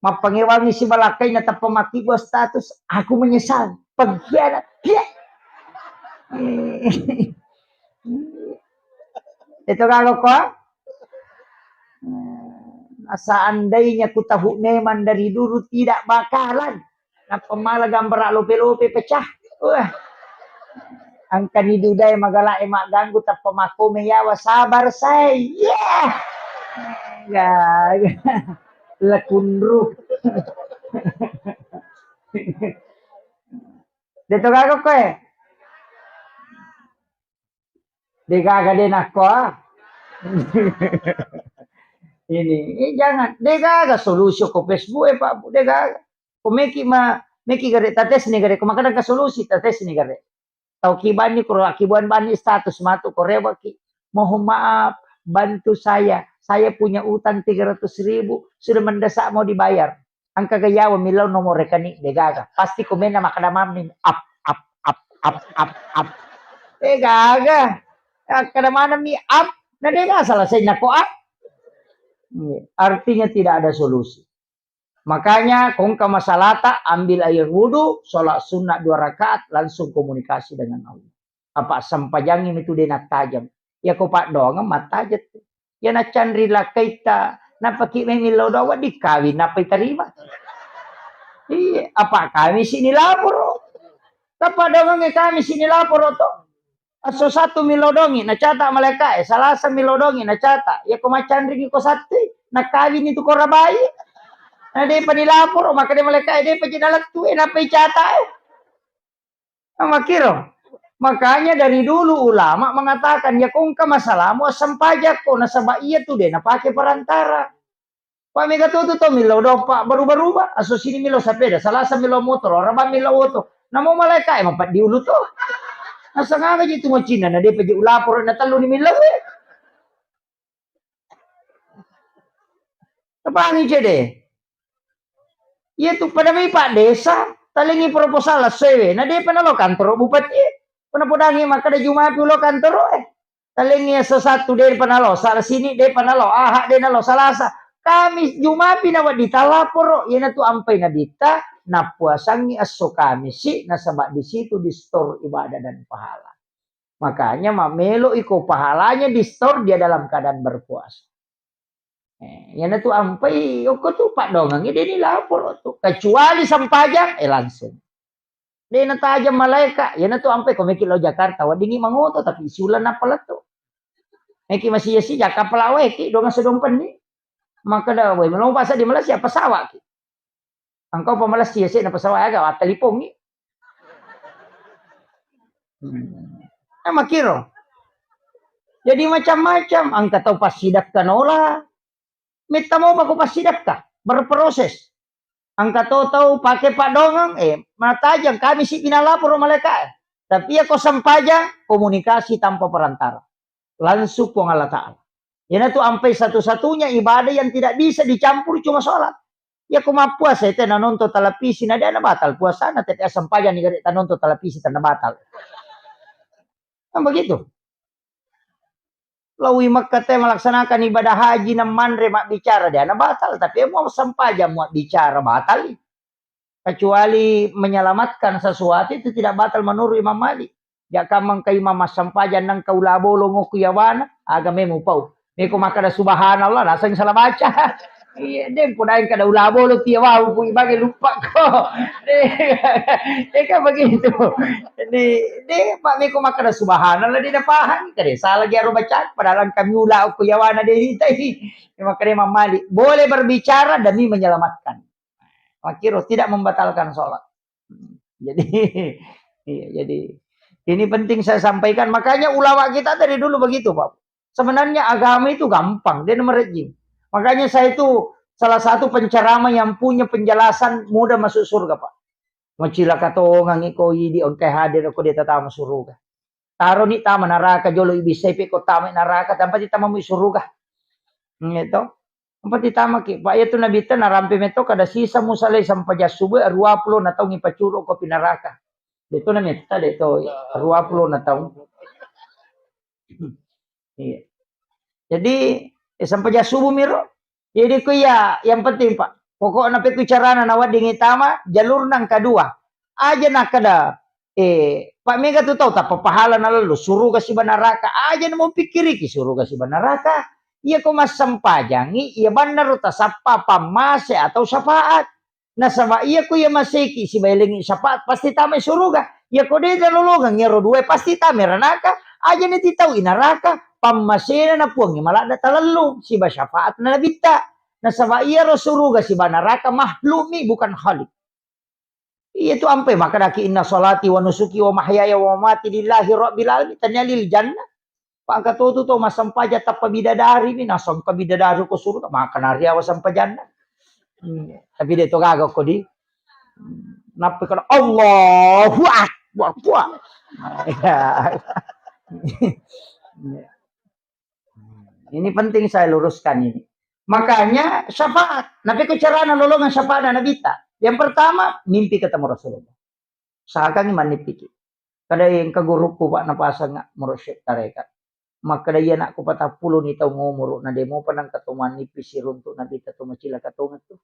Mappangewangi sibalakkai na tappa makkibua status, "Aku menyesal, pengkhianat." Iya. Itu kalau kok, nah, seandainya ku tahu memang dari dulu tidak bakalan. Nappa mala gambara lope-lope pecah. Wah. Engkani dudae magalae magganggu tappa makkome yawa sabar sai. Iya. Gaga. Lekunru. Deto gaga koe. De gaga de nakko, ah. Ini, eh, jangan. De gaga solusi ko Facebook, eh, Pak Bu, de gaga. Ko meki ma, meki gare, tates ni gare, ko makkeda engka solusi, tates ni gare. Tau ki bani, ko ki buan bani status matu, ko rewa ki. "Mohon maaf, bantu saya. Saya punya utang tiga ratus ribu, sudah mendesak mau dibayar." Engka ga yawa millau nomor rekening, de gaga. Pasti komenna makkeda mami, "Ap, ap, ap, ap, ap, ap." De gaga. Akkeda maneng mi, "Ap," na de gaga selesai nako, "Ap." Iya, artinya tidak ada solusi. Makanya, ko engka masalata, ambil air wudhu, sholat sunnah dua rakaat, langsung komunikasi dengan Allah. Apa sempajangi itu de nattajeng. Ya ko paddoangeng mattajeng tu. Ya nacanri lakkaitta, napaki memillau doang, wedding kawin, nappa itarima. Iya, apa kami sini laporo. Tappa doangengnge kami sini laporo to. Esso Sattu millau dongi, nacata malaeka'e, Salasa millau dongi, nacata. Yako macanringi ko Sattu, nakawini tu ko Rabai. Na depa nilaporo, maka de malaeka'e, depa ji nalettu, eh, nappa icata, eh. Nah, makkiro. Makanya dari dulu ulama mengatakan, ya ko engka masalahmu, assempajakko, nasaba iya tu de napake perantara. Pak mega tu tu to millau dopa berubah-ubah, aso sini millau sepeda, Salasa millau motor, Rabai millau oto. Namo malaeka'e mapeddi ulu to. Nasanganga ji tu macinna, na depa ji ulaporo na tellu ni millau, eh. Tapangi cede. Iya tu pada mi Pak Desa, talengi proposal sewe, na depa nalo kantoro bupati. Pernah podangi makkeda Jumapi ulo kantoro, eh. Talengi esso Sattu depa nalo, sala sini depa nalo, Aha de nalo, Salasa. Kamis, Jumapi na wedding talaporo, iyana tu ampai nabitta, nappuasangi esso Kamisi, nasaba di situ di store ibadah dan pahala. Makanya mamelo iko pahalanya di store dia dalam keadaan berpuasa. Eh, iyana tu ampai okko tu paddoangengnge de ni laporo tu. Kecuali sempajang, eh, langsung. De natajeng malaeka, iyana tu ampai ko meki lao Jakarta, weddingi mangoto tapi siulang nappa lettu. Meki masiya-siya kapala wae ki, donga sedong penni. Makkeda, "Woi, melo pasa di Malaysia pesawat ki." Engkau pa Malaysia sih, na pesawat aga, wattalipongi. Hmm. Eh, makkiro. Jadi macam-macam, engka tau passidakka nola. Metta mopa ko passidakka, berproses. Engka to tau pake paddoangeng, eh, matajeng, kami si pinalaporo malaeka, eh. Tapi iya ko sempajang, komunikasi tanpa perantara. Langsung Puang Allah Ta'ala. Iyana tu ampai satu-satunya ibadah yang tidak bisa dicampur cuma sholat. Iya ko mappuasa, tena nonton televisi, na de na batal puasana, tapi asempajang ni gare tanonton televisi, tena batal. Kan begitu. Lawi Mekka te melaksanakan ibadah haji, na manre mabbicara, de na batal, tapi mau sempajang mau bicara batal. Kecuali menyelamatkan sesuatu itu tidak batal menurut Imam Malik. Jaka mengka imam massempajang nengka ula bolong okko yawana, aga memu pau. Meko makkeda subhanallah, naseng salah baca. Iya, de podaeng kada ula bolong tiya wau ku ibage lupa ko. De, de kan begitu. De, de, Pak, meko makkeda subhanallah, de napahang, kada salah gero baca, padahal kami ula okko yawana de ditai. Makkeda Imam Malik, boleh berbicara demi menyelamatkan. Makkiro tidak membatalkan sholat. Jadi, iya, jadi ini penting saya sampaikan. Makanya ulama kita dari dulu begitu, Pak. Sebenarnya agama itu gampang, dia merejing. Makanya saya itu salah satu penceramah yang punya penjelasan mudah masuk surga, Pak. Macilaka tongangi ko idi engkai hadir ko dia tatama suruga. Taroni tama naraka jolo ibissai pe ko tama naraka, tanpa ditama mu suruga. Gitu. Empat ditamaki, Pak, iyatu Nabitta narampe metto kada sisa musalai sampajang subuh, ruappulo na taung ipacuru ko pi naraka. Deto na metta deto, ruappulo na taung. Iya. Jadi, eh, sampajang subuh miro. Jadi ko iya, yang penting, Pak, pokokna petu carana naweddingi tama, jalurna engka dua. Aja nakkeda, eh, Pak, mega tu tau tappa pahala nalellu suruga siba naraka. Aja na mupikkiriki suruga siba naraka. Iya ko massempajangi, iya bannaro tasappa pammase atau syafaat. Nasaba iya ko iya maseki sibaelengi syafaat, pasti tamai suruga. Iyako de' talolongeng iyaro dua, pasti tama ranaka. Aja' na titau i naraka, pammasena na Puangnge maladda talellung siba syafaat na Nabitta. Nasaba' iyaro suruga siba naraka makhluk mi, bukan khalik. Iya tu ampai makkadaki, "Inna salati wa nusuki wa mahyaya wa mamati lillahi rabbil alamin." Tania lil jannah. Pangka totu to massempajang tappa bidadari ni, nasengka bidadari ko suruga, maka nariawa sempajanna. Hmm, tapi de' to gaga ko di. Nappa kana, "Allahu Akbar." Wah. Ini penting saya luruskan ini. Makanya syafaat. Nah, pekko carana lolongeng syafaat Nabitta. Yang pertama, mimpi ketemu Rasulullah. Sakangi mannippiki. Kada engka gurukku, Pak, napasengnga mursyid tarekat. Makkeda, "Iya, anakku, patappulo ni taung umuru, na de' mopa nengka to mannippi siruntu Nabitta, to macilaka tongeng tu."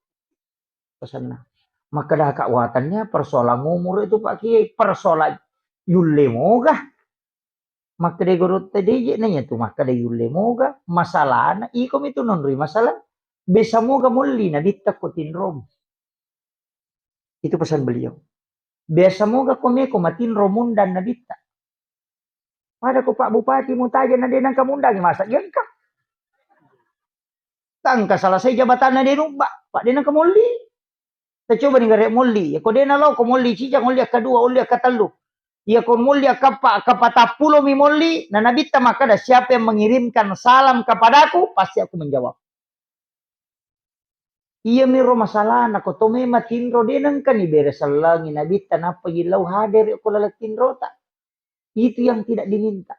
Pesanna. Makkeda, "Kak, watannya persoalan umur itu, Pak Kiai, persoalan yulle moga." Makkeda gurutta, "De' je'." Naiya tu makkeda yulle moga, masalahna iko mi tu nonroi masalah. Biasa moga molli Nabitta ko tinromu. Itu pesan beliau. Biasa moga ko meko matinro mundang Nabitta. Pada ko Pak Bupati mutaja na de' nengka mundangi, masa engka? Tangka selesai jabatanna de' nubba, Pak, de' nengka molli. Tacoba ni gare' molli. Ko de' nalo ko molli cicang, olli akkadua, olli akkatellu. Iya ko molli akkappa, akkapatappulo mi molli, na Nabitta makkeda, "Siapa yang mengirimkan salam kepadaku, pasti aku menjawab." Iya miro masalahna, ko to memang tinro de' nengka ni bere sellengi Nabitta, nappa jillau hadere' ko laleng tinrota. Itu yang tidak diminta.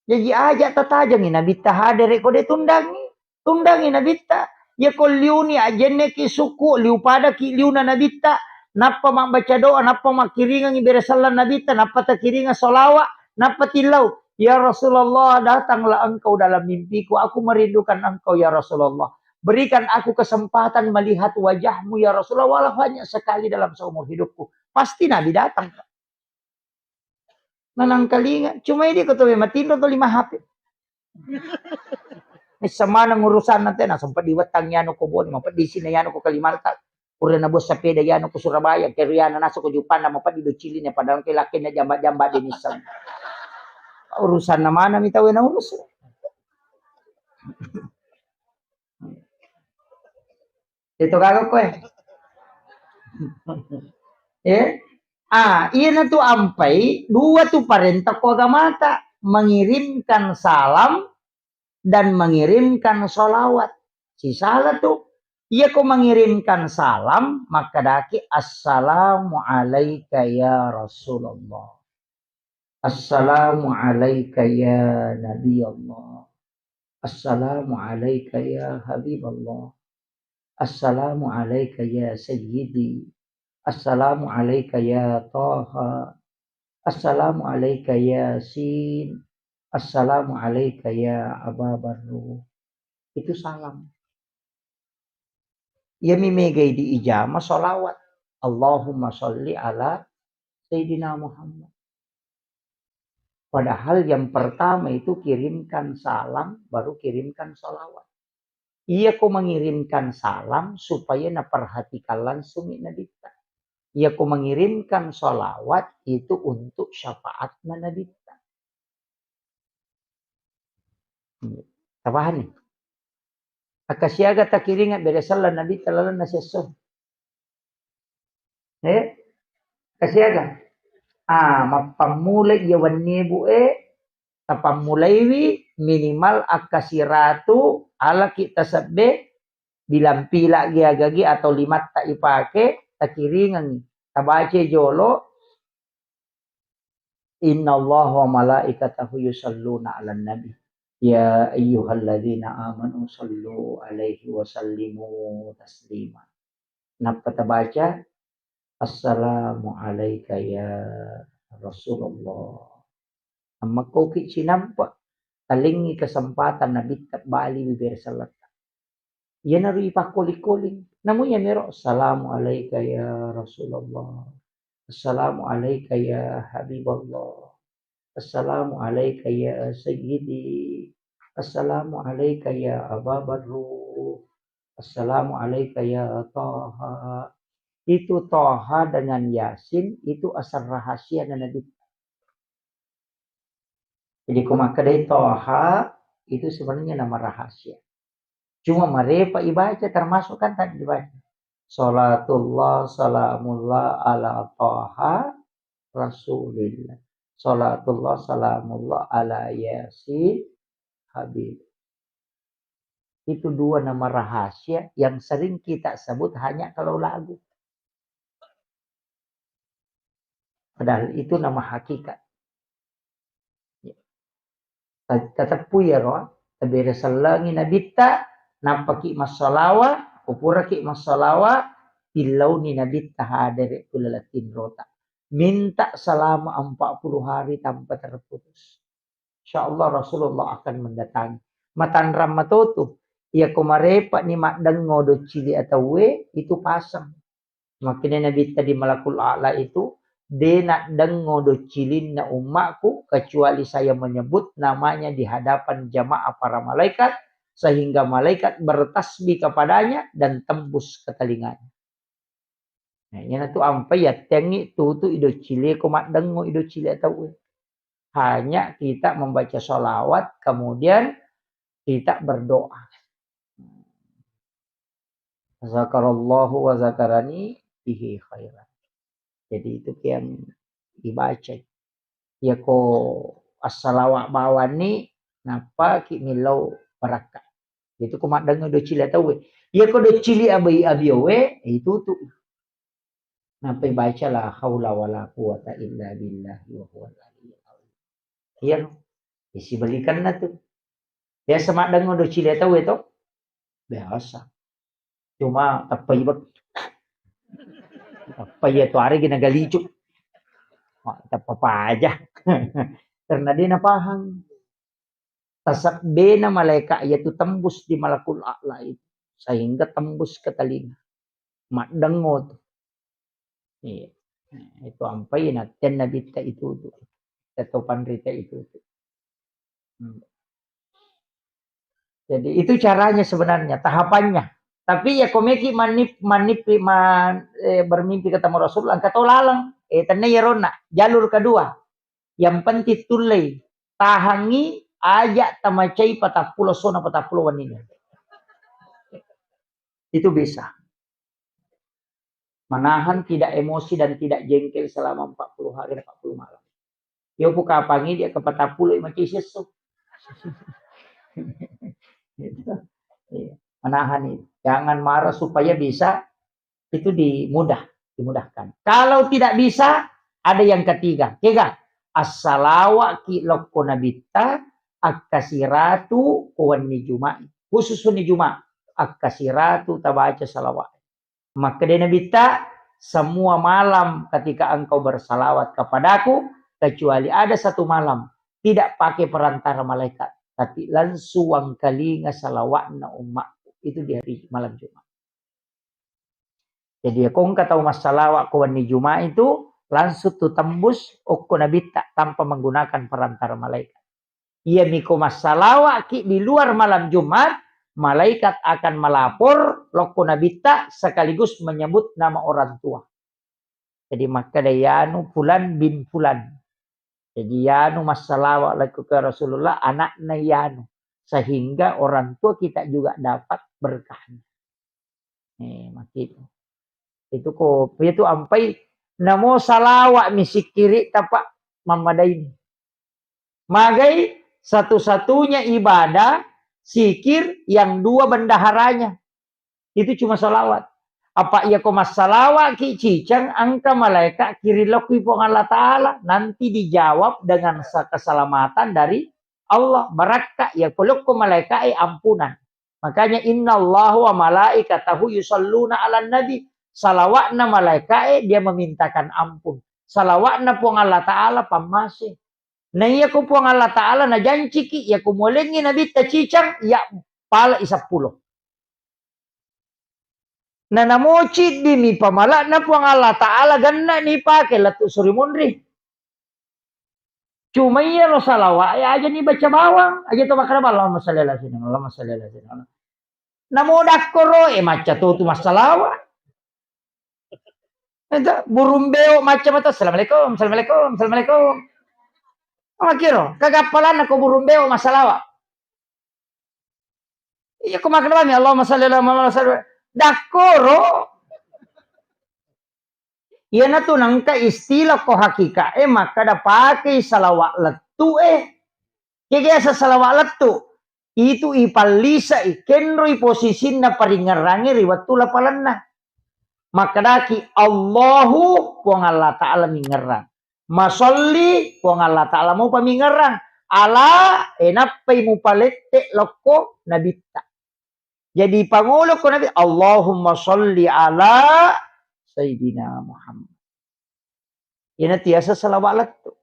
Jaji aja' tatajangi Nabitta hadere' ko de' tundangi. Tundangi Nabitta. Iya ko liuni ajenneki sukku, liu padaki liuna Nabitta, nappa mabbaca doa, nappa makkiringengi bere sellang Nabitta, nappa takiringeng sholawat, nappa tillau, "Ya Rasulullah, datanglah engkau dalam mimpiku, aku merindukan engkau ya Rasulullah. Berikan aku kesempatan melihat wajahmu ya Rasulullah, walau hanya sekali dalam seumur hidupku." Pasti Nabi datang. Nanangkalinga, cuma idi ko to matinro to lima H P. Nissa maneng urusanna te, nasempet diwettang yanu ko Bone, mapeddi sini yanu ko Kalimantan. Pura nabuat sepeda yanu ko Surabaya, keriana nasu ko Jupanna, mapeddi docilina, padahal ke lakena jamba-jamba de' nisseng. Urusanna mana mi tau na urus. Itu kagak kowe. Eh? Ah, iyana tu ampai dua tu parenta ko agamata, mengirimkan salam dan mengirimkan sholawat. Sisala tu, iya ko mengirimkan salam, makkedaki, "Assalamu alaika ya Rasulullah. Assalamu alaika ya Nabi Allah. Assalamu alaika ya Habib Allah. Assalamu alaika ya Sayyidi. Assalamu alaika ya Taha. Assalamu alaika ya Sin. Assalamu alaika ya Aba Barru." Itu salam. Iya mi megai di ijama sholawat. Allahumma sholli ala Sayyidina Muhammad. Padahal yang pertama itu kirimkan salam, baru kirimkan sholawat. Iya ko mengirimkan salam supaya naperhatikan langsung Nabitta. Iya ko mengirimkan sholawat itu untuk syafaatna Nabitta. Tapahani? Akkasiaga takiringa bere sellang Nabitta lalenna siesso. Eh? Kasiaga? Ah, mappammula iya wennie bu e, tapammulaiwi minimal akkasiratu alaki tasebbe, bilampilagi agagi atau limatta ipake, takiringengi. Tabaca jolo, "Innallaha wa malaikatahu yusalluna 'alan nabi. Ya ayyuhalladzina amanu sallu 'alaihi wa sallimu taslima." Nappa tabaca, "Assalamu 'alaika ya Rasulullah." Ammakkoki cinampa, talengngi kesempatan Nabitta bali bibere selletta. Iyanaro ipakkoling-koling. Namu iyamiro, "Assalamu alaika ya Rasulullah. Assalamu alaika ya Habiballah. Assalamu alaika ya Sayyidi. Assalamu alaika ya Aba Barru. Assalamu alaika ya Taha." Itu Toha dengan Yasin itu asal rahasia na Nabi. Jadi, ko makkedai Toha, itu sebenarnya nama rahasia. Cuma marepa ibaca, termasuk kan tadi dibaca. Salatullah, salamullah ala Toha Rasulillah. Salatullah, salamullah ala Yasin Habib. Itu dua nama rahasia yang sering kita sebut hanya kalau lagu. Padahal itu nama hakikat. Ta-, tateppu iyaro, tabere sellengi nabitta, nappaki massalawa, upuraki massalawa, tillauni nabitta hadere ku laleng tinrota. Minta selama empat puluh hari tanpa terputus. Insya Allah Rasulullah akan mendatangi. Matanrang matotu, iya ko marepa ni maddengo doccili atauwe, itu pasang. Makanya Nabi tadi Malakul A'la itu, de naddengo doccilinna ummaku, kecuali saya menyebut namanya di hadapan jamaah para malaikat, sehingga malaikat bertasbih kepadanya dan tembus ke telinganya. Nah, iyanatu ampai yattengngi tutu idoccili ko maddengo idoccili atauwe. Hanya kita membaca sholawat, kemudian kita berdoa. Zakarallahu wa zakarani bihi khairan. Jadi itu yang dibaca. Iya ko assalawa bawanni, nappa ki millau barakka. Itu ko maddengo doccili atauwe. Iya ko doccili abai abiowe, itu tu. Nappa baca la haula wala quwata illa billah wa huwal aliyyil azim. Iya no. Isi balikanna tu. Biasa maddengo doccili atauwe to. Biasa. Cuma teppai bek. Teppai iya tu aregi nagalicu. Wah, teppa paja. Karena dia napahang. Tasebbena malaika iya tu tembus di Malakul A'la itu. Sehingga tembus ke telinga. Maddengo tu. Iya. Nah, itu ampai nattenna bitta itu tu. Atau panrita itu tu. Hmm. Jadi itu caranya sebenarnya, tahapannya. Tapi ya komeki manip-, manipi-, ma-, eh, bermimpi ketemu Rasulullah, engka to laleng, eh, tenna iyaronna, jalur kedua. Yang penting tullei, tahangi, aja tamacai patappulo sona patappulo wenninna. Itu bisa. Menahan tidak emosi dan tidak jengkel selama empat puluh hari, empat puluh malam. Yo, pukapangi dia ke patappulo macai siesso. Gitu. Iya. Menahan itu. Jangan marah supaya bisa itu dimudah, dimudahkan. Kalau tidak bisa, ada yang ketiga. Kega, assalawa ki lokko nabitta, akkasiratu ko wenni Juma'i. Khusus wenni Juma'i, akkasiratu tabaca salawat. Makkeda Nabitta, semua malam ketika engkau bersalawat kepadaku, kecuali ada satu malam, tidak pakai perantara malaikat, tapi langsung wangkalinga salawatna ummakku. Itu di hari malam Jumat. Jadi, ya, ko engka tau massalawa ko wenni Jumat itu, langsung tu tembus okko Nabitta tanpa menggunakan perantara malaikat. Iyami ko massalawa'ki di luar malam Jumat, malaikat akan melapor lokko Nabitta sekaligus menyebut nama orang tua. Jadi, makkeda, "Yanu Fulan bin Fulan." Jadi, Yanu massalawa lokko ke Rasulullah, anakna Yanu. Sehingga orang tua kita juga dapat berkahnya. Eh, makkitu. Itu ko, itu ampai namo salawa mi sikkiri tapa mammadaini. Magai satu-satunya ibadah zikir yang dua bendaharanya. Itu cuma salawat. Apa iya ko massalawa'ki ciceng, engka malaika kirilokki Puang Allah Ta'ala, nanti dijawab dengan sa-, keselamatan dari Allah, barakka, ya, ko lokko malaika'e ampunan. Makanya, "Innallaha wa malaikatahu yusalluna 'alan nabi." Salawatna malaika'e, dia memintakan ampun. Salawatna Puang Allah Ta'ala, pammase. Na iya ko Puang Allah Ta'ala najanciki, iya ko mualengngi nabitta cicang, ya, pala i seppulo. Na namo ciddimi pamala'na Puang Allah Ta'ala, genna ni pake lettu suri munri. Cuma iyaro salawa'e aja ni baca bawang, aja to makkeda, "Allahumma shalli ala sayyidina, Allahumma shalli ala sayyidina." Namo dakkoro, eh, macca to tu massalawa. Itu burung beo macam itu, "Assalamualaikum, assalamualaikum, assalamualaikum." Makiro, kagappalanna ko burung beo massalawa. Iya, ko makkeda bami, "Allahumma shalli ala Muhammad wa sallim." Dakkoro. Iyanatu nengka istilah ko hakikae makkeda pakei salawat lettu e. Kega asa salawat lettu? Itu ipallisai, kenroi posisinna paringngerangnge ri wettu lapalenna. Makkedaki, "Allahu, Puang Allah Ta'ala mingngerang. Masolli, Puang Allah Ta'ala mupa mingngerang. Ala, e nappai mupalette lokko nabitta." Jadi pangolo ko nabi, "Allahumma sholli ala Sayyidina Muhammad." Iyana tiasa salawat lettu.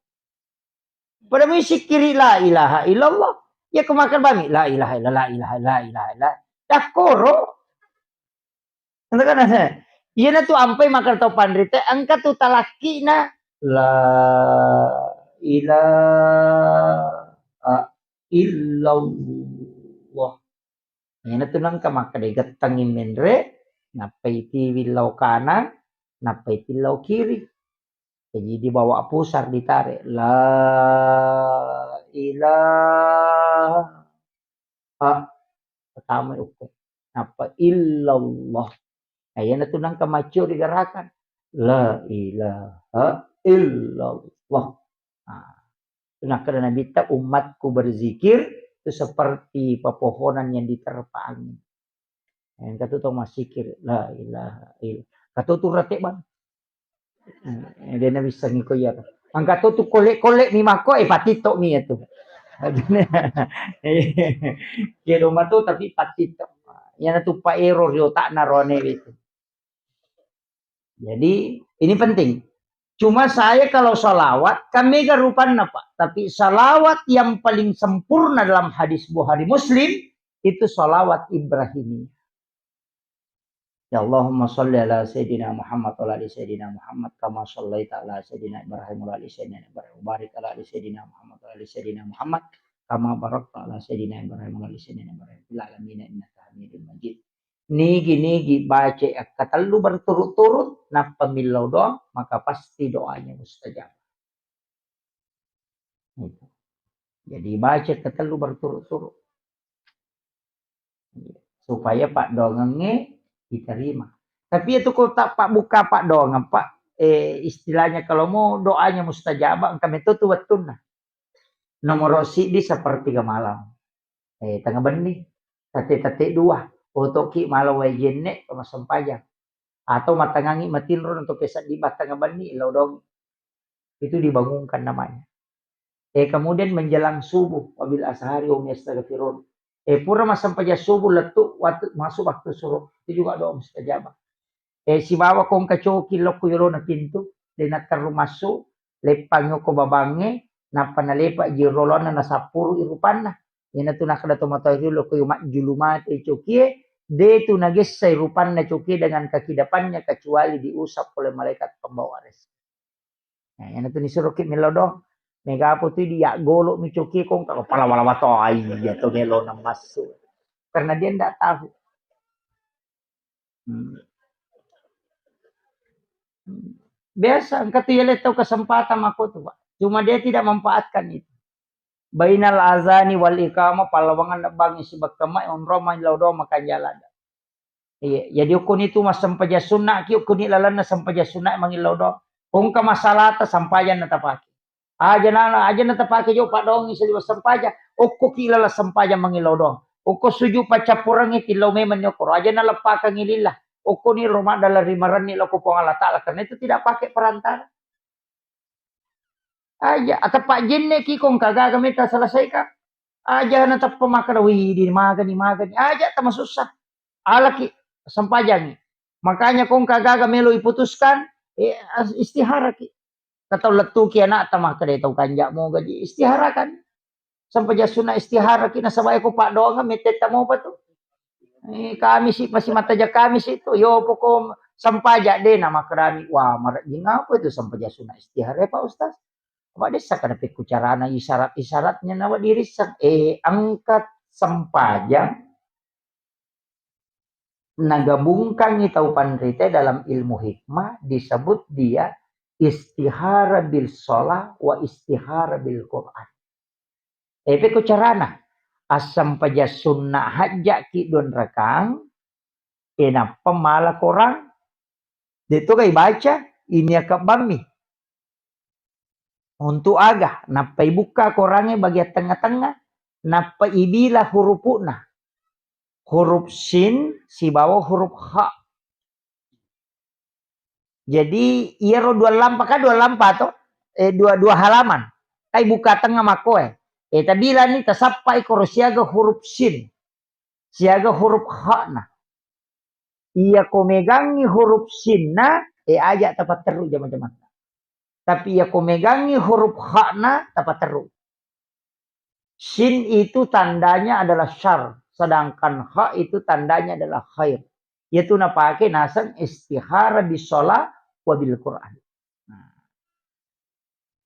Pada mui sikkiri la ilaha illallah. Ya ko makkeda bami, "La ilaha illallah, la ilaha, la ilaha illallah." Dakkoro. Iyana tu ampai makkeda tau panrite, engka tu talakkina, "La ilaha illallah." Iyana tu nengka makkeda gettengngi menre, nappai tiwi lao kanang, nappai tillau kiri. Jadi dibawa pusar, ditarik. La ilaha, pertama ukku. Nappa illallah. Nah, iyana tu nengka maccio ri gerakan. La ilaha illallah. Nah, nakkeda Nabitta, "Umatku berzikir itu seperti pepohonan yang diterpa angin." Engka tu tau massikir, la ilaha illallah. Engka tu tu rate bang. Eh, de' nawissengi ko iya. Engka tu tu kole-kole mi makko, eh, patitto mi itu. Kedo matu tapi patitto. Iyana tu pa ero ri otakna roane itu. Jadi, ini penting. Cuma saya kalau salawat, kan mega rupanna, Pak. Tapi salawat yang paling sempurna dalam hadis Bukhari Muslim, itu salawat Ibrahimiyah. Ya Allahumma salli ala Sayyidina Muhammad wa ala ali Sayyidina Muhammad kama sallaita ala Sayyidina Ibrahim wa ala ali Sayyidina Ibrahim wa barik ala ali Sayyidina Muhammad wa ala ali Sayyidina Muhammad kama barakta ala Sayyidina Ibrahim wa ala ali Sayyidina Ibrahim fil alamin innaka Hamidum Majid. Nigi-nigi baca akkatellu berturut-turut, nappa millau doang, maka pasti doanya mustajab. Gitu. Jadi baca ketellu berturut-turut. Supaya paddoangengnge diterima. Tapi itu ko tak pak buka paddoangeng, Pak, eh, istilahnya kalau mau doanya mustajabah, engka metto tu wettunna. Nomoro siddi sepertiga malam. Eh, tengnga benni. Tette-tette dua. Otoki mala wae jenne, massempajang. Atau matangangi matinro untuk pesaddi batang benni, lao dong. Itu dibangunkan namanya. Eh, kemudian menjelang subuh, wabil ashari hum yastaghfirun. Eh, pura massempajang subuh lettu, waktu, masuk waktu suruh. Itu juga doa mustajabah. Eh, sibawa kongka coki lokko yolona pintu, de' natterru massu, leppangngi okko babangnge, nappa nalepa ji rolonna nasappuru i rupanna. Iyanatu nakkeda tomatoa ri lokko yo majjulu mate cokie, de' tu nagessai rupanna cokie dengan kaki depannya kecuali diusap oleh malaikat pembawa rezeki. Nah, iyanatu nisuroki mello doang. Megapo tu dia golo mi cokie kongka, pala wala wato, iya to melona massu. Karena dia ndak tahu. Hmm. Hmm. Biasa, engka tu yale tau kesempatan mako tu, Pak. Cuma dia tidak manfaatkan itu. Bainal azani wal iqamah, pallawangan nebbangi sibekka mai onrong mai lao doang makanjala. Iya, jadi ukkuni tu massempajang sunna ki, ukkuni lalenna sempajang sunna mangillau doang. Kongka masalata sempajang natapake. Aja nala, aja natapake jo paddoangi saliweng sempajang. Okko ki laleng sempajang mangillau doang. Okko sujud paccappurengngi tillau memang ni okoro. Aja naleppakengngi lillah. Okko ni ro maddala ri marenni lao ko Puang Allah Ta'ala. Karena itu tidak pakai perantara. Aja, ateppa jenne ki kongka gaga meta selesaikan. Aja nateppa makkeda, "Wih, di magani, magani." Aja tamasussa. Alaki, sempajangi. Makanya kongka gaga melo iputuskan, eh, as-, istihara ki. Katau lettuki anakta makkeda tau kanja moga ji istiharakan. Sempajang sunna istihara ki nasaba ko paddoangeng mettetta mopa tu. Eh, Kamisi, masih mataja Kamisi tu. Yo poko sempajang de' na makkedami, "Wah, marejjing apa itu sempajang sunna istihara, Pak Ustaz?" Apa dessa kada pekku carana isyarat-isyaratnya nawa dirisseng. Eh, angkat sempajang nagabungkangngi tau panrita dalam ilmu hikmah, disebut dia istihara bil sholah wa istihara bil Quran. Epeko carana, assampaja sunna hajjaki dua rakang, enappa mala korang, de toga ibaca, ini akabammi. Untuk aga, nappa ibukka korangnge bagian tengah-tengah, nappa ibila hurupu'na. Huruf sin sibawa huruf kha. Jadi, iyaro dua lampa, kan dua lampa to? Eh, dua, dua halaman. Kai buka tengah makkoe. Eh, tabilani, tasappai koro siaga huruf sin. Siaga huruf kha'na. Iya ko megangngi huruf sinna, eh, aja tapatterru jama-jamatta. Tapi iya ko megangngi huruf kha'na, tapatterru. Sin itu tandanya adalah syar, sedangkan kha itu tandanya adalah khair. Yaitu napake naseng istihara bisola wa bil Quran. Nah.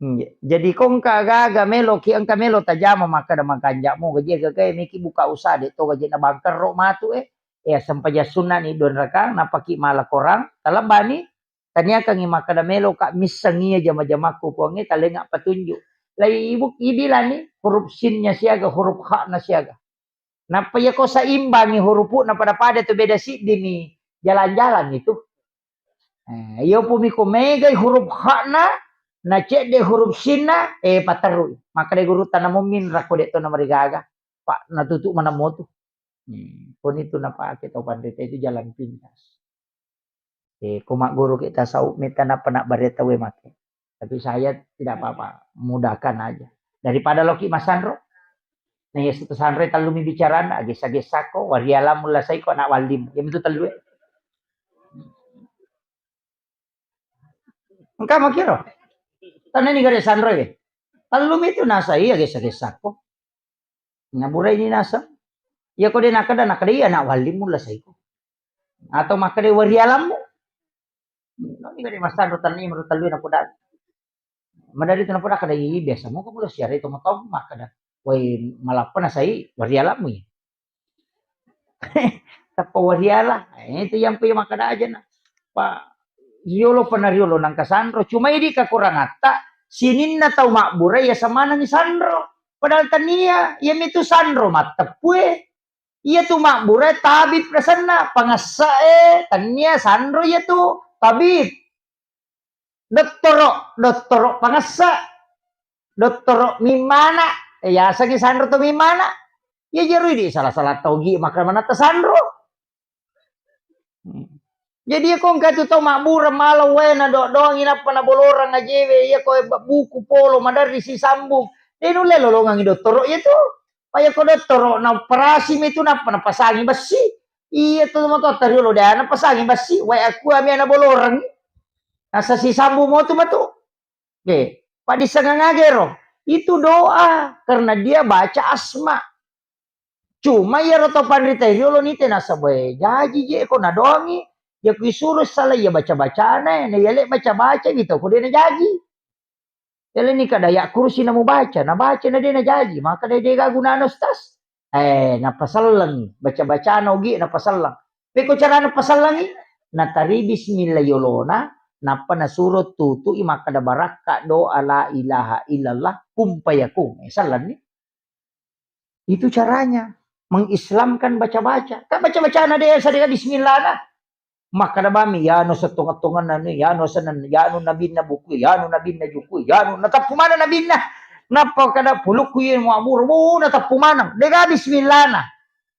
Iya. Jadi ko engka gaga meloki, engka melo tajama makkeda makanja'mu gaji gaga meki buka usaha de to gaji na bangkerro matu eh. Ya sempaja sunna ni dua rakang, napaki mala korang, talebbani, taniakangngi makkeda meloka misseng iya jama-jamakku Puangnge, talenga petunjuk. Lai ibuk-, ibilani huruf sinnya siaga, huruf kha'na siaga. Nappa iya ko saimbangi hurupu'na pada-pada tu beda siddimi jalan-jalan itu. Eh, iya pumi ko megai huruf kha'na, na cedde huruf sinna, eh, paterrui. Makkeda guru tana mumin rakko de to namarigaga. Pak, natutu manammo tu. Hmm, koni tu napake tau panrita itu jalan pintas. Eh, ko magguru kita sau meta nappa nabbare tau e make. Tapi saya tidak apa-apa, mudahkan aja. Daripada loki masanro. Nah, ya satu sanro tellumi bicarana, agesa-gesako, warialamu lasaiko anak wallimu. Ya itu tellu e. Engka makiro. Tanani gare sanro e. Tellumi itu nasa iya gesa-gesako. Naburai ni naseng. Iya ko de nakkeda, nakkeda iya anak wallimu lasaiko. Atau makkeda warialammu. Noni gare masanro tanni meru tellu e napoda. Madari tu napoda kada i biasa mo kamu lo siarai to matau makkeda. Wai malappa nasai warialammu ya. Tappa wariala. Eh, itu yang pe makkeda aja na. Pa riolo pernah riolo nangka sanro. Cuma idi kekurangatta sininna tau mabbura ya samanangi sanro. Padahal tania, iya mitu sanro matteppue. Iya tu mabbura tabib rasenna, pangessa e, tania sanro iya tu tabib. Dottoro, dottoro pangessa. Dottoro mimmana, eh, yasengi sanro to mimmana. Iya jeru idi salah-salah togi maka manata sanro. Hmm. Jadi iya ko engka tu tau mabbura mala wae na do-, doangi nappa nabolorang ajewe, iya ko buku polo maderri sisambung. De nulle lolongangi dottoro iya tu. Pa iya ko dottoro na operasi mi tu nappa napasangi bessi. Iya tu matotta riolo de napasangi bessi, wae aku ami ana bolorang. Nasa sisambung mo tu matu. Oke, padissengang aga ero? Itu doa karena dia baca asma. Cuma iyaro to panrita riolo ni tena sabae jaji je ko nadoangi, ya kuisuro sala iya baca-bacana, na iya le baca-baca wi to ko de najaji. Yale ni kada ya kursi namu baca, na baca na de najaji, maka de de ga gunana ustaz. Eh, napasellengi, baca-bacana ogi napasellang. Pekko carana pasellengi? Natari bismillah yolona, nappa nasuro tutui makkeda barakka doa la ilaha illallah, kun fayakun. Eh, sellenni. Itu caranya mengislamkan baca-baca. Kan baca-bacana de sadega bismillahna. Makkeda bami, yanu settonga-tonganna ni, yanu senen, yanu nabinna buku, yanu nabinna juku, yanu natappu mana nabinna. Nappa kada pulukku ye muaburu, bu natappu maneng. Dega bismillahna.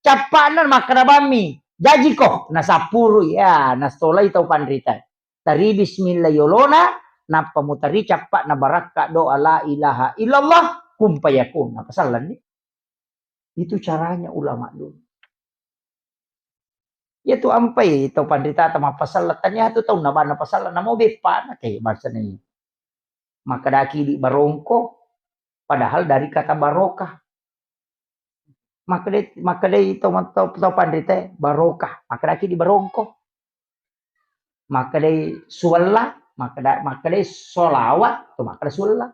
Cappa'na makkeda bammi, jajiko, nasappuru ya, nastolai tau panrita. Tari bismillah yolona, nappa mutari cappa'na barakka doa la ilaha illallah, kun fayakun. Nappa sellenni. Itu caranya ulama dulu. Iya tu ampai tau panritata mappasella, tania tu tau nabana pasella, namo beppana, ke bangsana ini. Makkedaki di barongko, padahal dari kata barokah. Makkedai, makkedai tau, tau, tau panrita, barokah. Makkedaki di barongko. Makkedai suwella, makkeda, makkedai solawat, tu makkeda suwella.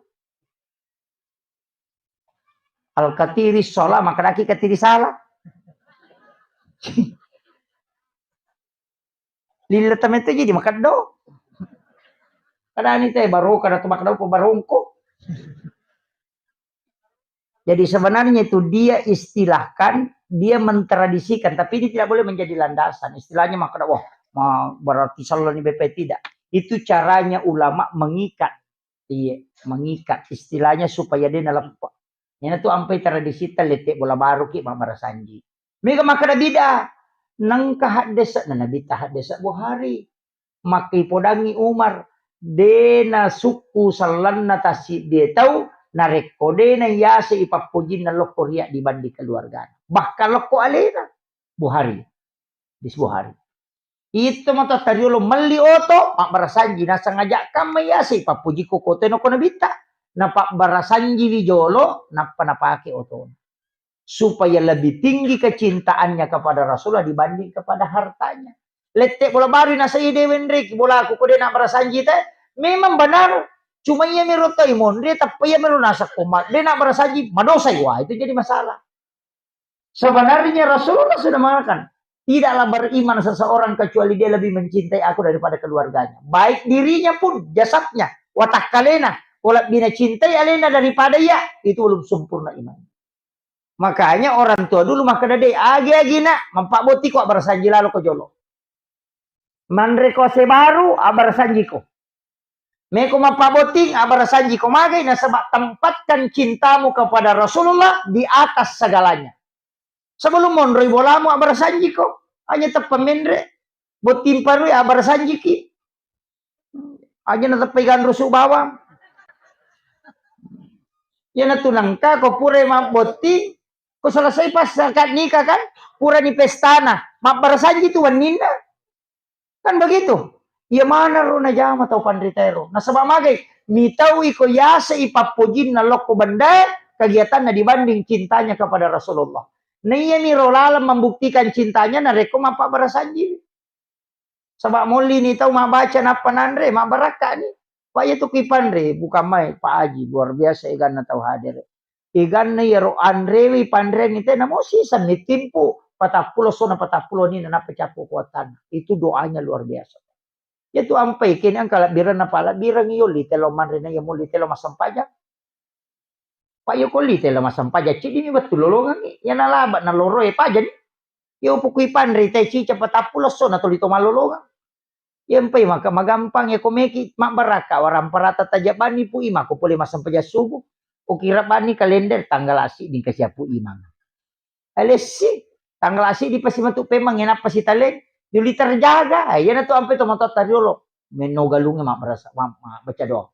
Al-katiri sholah, makkedaki katiri salah. Lillet tame tu jadi makeddo. Kadani te baru kada tu makeddo apa barongko. Jadi sebenarnya itu dia istilahkan, dia mentradisikan, tapi ini tidak boleh menjadi landasan. Istilahnya makkeda, wah, ma-, berarti salah nih B P, tidak. Itu caranya ulama mengikat. Iya, mengikat. Istilahnya supaya dia naleppe. Ini tuh ampai tradisi tellete bola baru ki mabbarasanji. Mega makkeda bid'ah. Nengka haddese na Nabitta haddese Bukhari. Makkipodangngi Umar, de nasukku sellenna tassiddie tau, narekko de nayase ipappojinna lokko riak dibanding keluargana. Bahkan lokko alena. Bukhari. Hadis Bukhari. Itu mata tariolo melli oto, mabbarasanji, nasang aja kamma yase ipappojikko kote noko Nabitta. Napabbarasanjiwi jolo, nappa napake otona. Supaya lebih tinggi kecintaannya kepada Rasulullah dibanding kepada hartanya. Lette bola baru nasa ide wenreki bolaku ko de nabbarasanji te. Memang benar. Cuma iya miro to imonre, tappa iya miro nasa koma de nabbarasanji, madosai. Wah, itu jadi masalah. Sebenarnya Rasulullah sudah mengatakan, tidaklah beriman seseorang kecuali dia lebih mencintai aku daripada keluarganya. Baik dirinya pun, jasadnya, watakkalena, kalau bina cintai alena daripada iya, itu belum sempurna iman. Makanya orang tua dulu makkeda de, agi-agi nak, mappabotiko abbarasanji lalo ko jolo. Manre ko ase baru, abbarasanjiko. Meko mappabotting, abbarasanjiko magai, nasaba tempatkan cintamu kepada Rasulullah di atas segalanya. Sebelum monroi bolamu, abbarasanjiko. Hanya teppa menre. Botting parui, abbarasanjiki. Aja nateppai ganrusu bawang. Iyanatu nengka ko pura mabbotting, ko selesai pas akad nikah kan, purani pestana, mabbarasanji tu wenninna. Kan begitu? Iya manaro najama tau panritaero. Nasaba magai, mitau iko yase ipappojinna lokko bendae kegiatanna dibanding cintanya kepada Rasulullah. Nah, iyami ro laleng membuktikan cintanya narekko mappabarasanji. Saba mollini tau mabbaca nappa nanre, mabbarakkani. Pak, iya tu kipanre, bukan main, Pak Haji, luar biasa eganna tau hadir. Eganna iyaro anrewi panreangngi te, namo siseng ni timpu, patappulo sona patappulo ni, nappa cappu kuatanna. Itu doanya luar biasa. Iya tu ampai kene engka labbirenna, Pak, labbireng yolli telo manre na iya molli telo massempajang. Pak, iya ko lite lo massempajang, ciddi mi wettu lolongengngi. Iya nalaba naloroe pajani. Iya upukui panre te cica patappulo esso na tuli to malolongeng. Iya empai maka magampang iya ko meki mabbarakka warang parata tajabbanni Pu Imang ko pole massempajang subuh. Ukira banni kalender tanggal assiddi kasi Pu Imang. Alessi, tanggal assiddi pasi matu pemang, iya nappa sitaleng. Juli terjaga. Iya na tu ampe to matoatta riolo. Menno galungnge mabbarasa, ma-, mabbaca doang.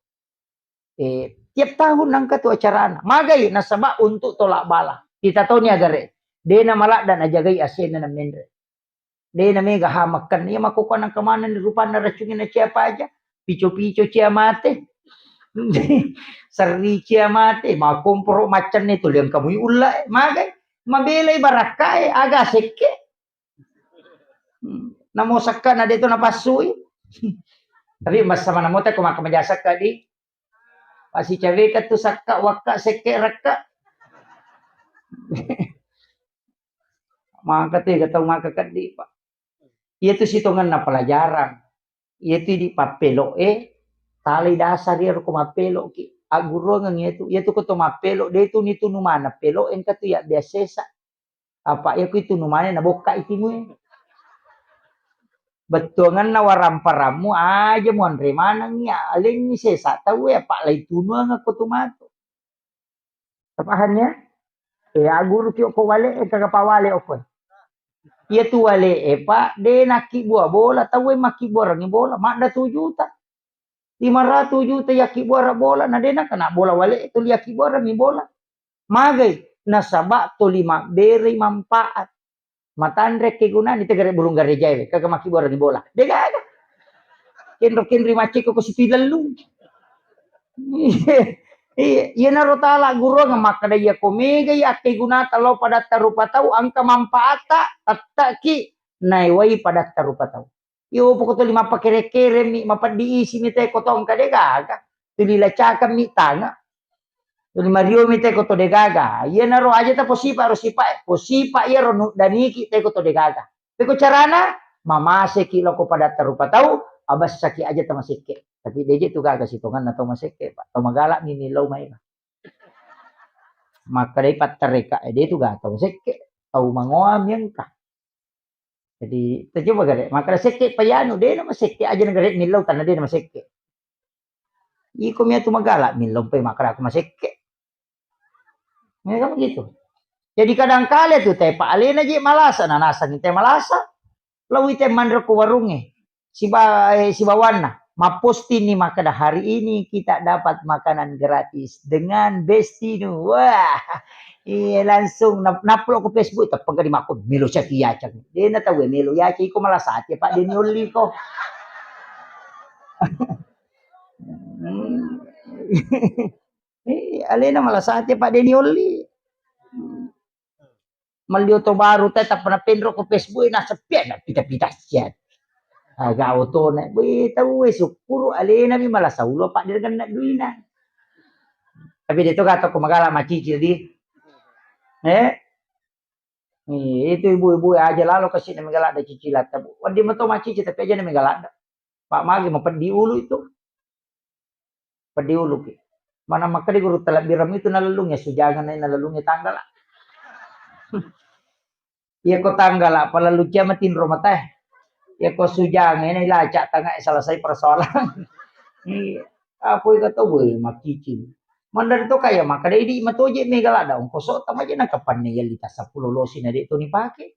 Eh, tiap tahun nangka tu acarana. Magai nasaba untuk tolak bala. Kita toni agare. Dena maladda najagai asena na menre. Dena mega hamakkan. Iya makkokko nangka maneng rupanna racungi na cia paja. Pico-pico cia mate. Serri cia mate. Makomporo maccanne tu liang kamui ulla. Magai. Mabelai barakkae. Aga sekke. Hmm. Namo sakka na de to napassui. Tapi massa mana mota ko maka maja sakka di. Pasicaweka tu sakka wakka sekke rakka. Maka tu ega tau maka keddi, Pak. Iya tu sitongenna pelajaran. Iya tu di pappelo e, talai dasar iya ko mappelo ki. Agguruangeng iya tu. Iya tu ko to mappelo, de tu ni tunu mana pelo engka tu ya biasa sa. Apa iya ku itu numane na bokka itinue. Bettuangenna waramparammu aja muanre maneng iya, alengngi sesa tau ya, Pak, lai tunuang ko tu matu. Tapahannya? Eh, aguru kio ko wale, eh, kagak pawale opo. Iya tu wale, eh, Pak, de nakki bua bola, tau e makki bua rangi bola, madda tu juta. Lima ratu juta yakkibbuareng bola, na de nakana bola wale, tuli yakkibbuarengngi bola. Magai, nasaba tuli mabberei manfaat. Matanre kegunani tegere burung garejae, kaga makkibbuarengngi bola. Degaga. Kenro-kenri maccekko ko sipi lellung. Iya, iyanaro tala guruang makkeda iya ko megai akkegunata lao padatta rupa tau, engka manfaatta, tetteki naewai padatta rupa tau. Iyo, poko tuli mappakere-keremi, mapeddi isimi te ko tongka de gaga. Tuli lacakammi tanga. Tuli mariomi te ko to de gaga. Iyanaro aja ta posipa ro sipa e. Posipa iyaro nuddaniki te ko to de gaga. Peko carana Mamaseki loko padatta rupa tau, abessaki aja tau masekke. Tapi deje tu gaga sitonganna tau masekke, Pak. Tau magala mi millau maega. Makkedai pattareka, eh, de tu gaga tau masekke. Tau mangoa mi engka. Jadi, tacoba gare, makkeda sekke payanu, de na masekke aja na gare millau tanna de na masekke. Iko mi atu magala millau pe makkeda aku masekke. Ya kan begitu. Jadi kadang kala tu te pa alena je malasa, na nasang te malasa. Lawi te manre ko warungnge. Siba-, eh, sibawanna. Maposting ni makkeda, "Hari ini kita dapat makanan gratis dengan bestinu." Wah, iya langsung nap-, naplo ko Facebook, teppeng ka di makko, melo caki yacang. De na tau melo yacang, iko malasati, Pak, de ni olli ko. Hmm. Eh, alena malasati, Pak, de ni olli. Melli oto baru te tappa napenro ko Facebook, naseppi na pita-pita sian. Aga otona, we tau we sukkuru alena mi malasa ulo, Pak, de ganna duina. Tapi de to gato ko magala macicil di. Eh? Iya, itu ibu-ibu aja lalo kasi na megaladda cicilatta, Bu. Wedding meto macici tapi aja na megaladda. Pak magi mapeddi ulu itu. Peddi uluki. Mana makkeda guru talabbirammu itu nalellungi sujangeng nalellungi tanggala. Iya ko tanggala palalu cia matinro matae. Iya ko sujangeng ini lacak tengah selesai persoalan. Iya. Apa itu tuh boleh makici. Mandar itu kayak makkeda idi matoje mega lada ongkoso tamaje na kapan nih ya lita sepuluh losi na dek tu ni pakai.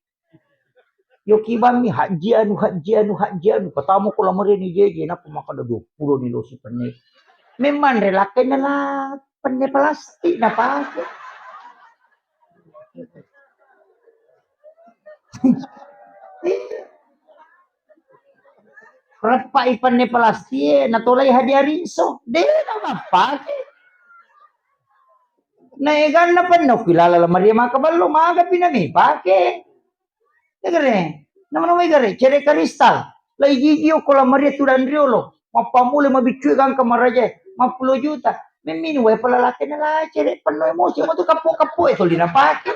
Yo kibammi hajji anu, hajji anu, hajji anu, katamu ko lamari ni jeje, napa makkeda dua puluh ni losi penne. Memang relakai na la penne plastik na pake. Reppai penne plastik, na tolai hadiah rinso. De na mappake. Na eganna penno kilala lamaria maka bello, maga pina mi pake. Egare, nama-nama egare, cere kristal. Lai jiji ko lamaria tudang riolo. Mappamule mabiccu gangka maraja, mappulo juta. Memmini wae pala late na la cere penno emosi mo tu kappo-kappo e toli na pake.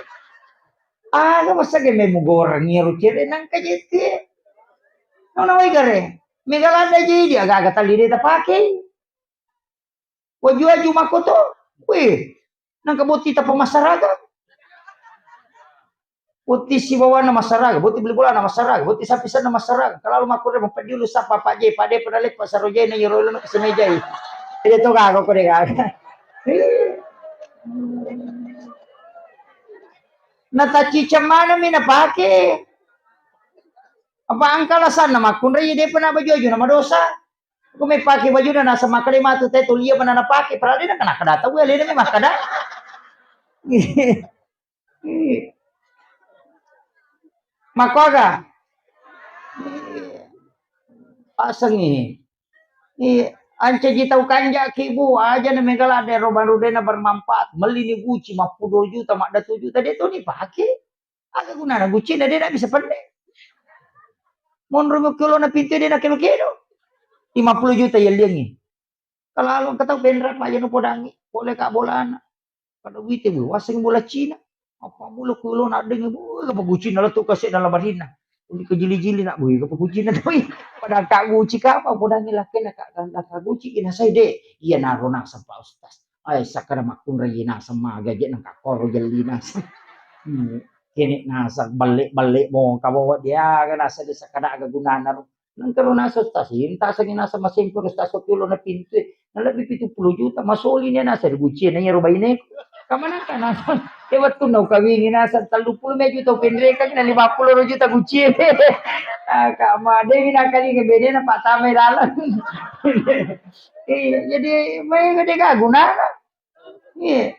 Aga masa ge memu goreng iro cere nangka jete. Nama-nama egare, mega lada jiji aga-aga tali de ta pake. Waju-waju makkoto, weh, nangka botting tappa massaraga. Botting sibawanna massaraga, botting beli bolana massaraga, botting sapisenna massaraga. Kalau makkurre mapeddi ulu sappa Pak J, Pak D, pada leppa sarojena yero lona kesemejai. Jadi to gaga ko de gaga. Natacciceng maneng mi napake. Apa angka alasanna makkunrai depa na baju-baju na madosa. Ko mepake bajuna naseng makkeda matu te tuli iya mana napake, padahal de na kena kada tau alena mi makkeda. Makkoga? Pasengi. Iya, ancaji tau kanjaki, Bu, aja na mega ladde ro baru de na bermanfaat. Melli ni guci mappulo juta, maddatu juta, de to ni pake. Aga gunana gucina de na bisa penne. Monro mo kelona pintu de na kelo-kelo. Lima puluh juta yelliangi. Kalau along ketau benra pa yanu podangi, boleh ka bolana. Pada wite bu, waseng bola Cina. Apa bola kelona deng bu, apa gucina letu kasih dalam barina. Uli kejili-jili nak bu, apa gucina tu. Pada ka guci ka apa podangi lakena ka, ka guci ina sai de. Iya naro naseng Pak Ustaz. Ai, sakkada makkunrai naseng maga je nengka koro jelli naseng. Hmm, kene naseng balle-balle mo kabawa dia aga naseng de sakkada aga gunana ro. Nengka ro naseng Ustaz, inta sengi naseng masempur Ustaz sopilo na pintu. Na lebbi pitu puluh juta masoli ni naseng guci na yero baine. Kamana ka naseng? E wettu na ukawingi naseng tellu puluh me juta penrekang na lima puluh juta guci. Ah, kama dewi nakali ngebene na patama dalam. Iya, jadi maega de ga gunana. Iya.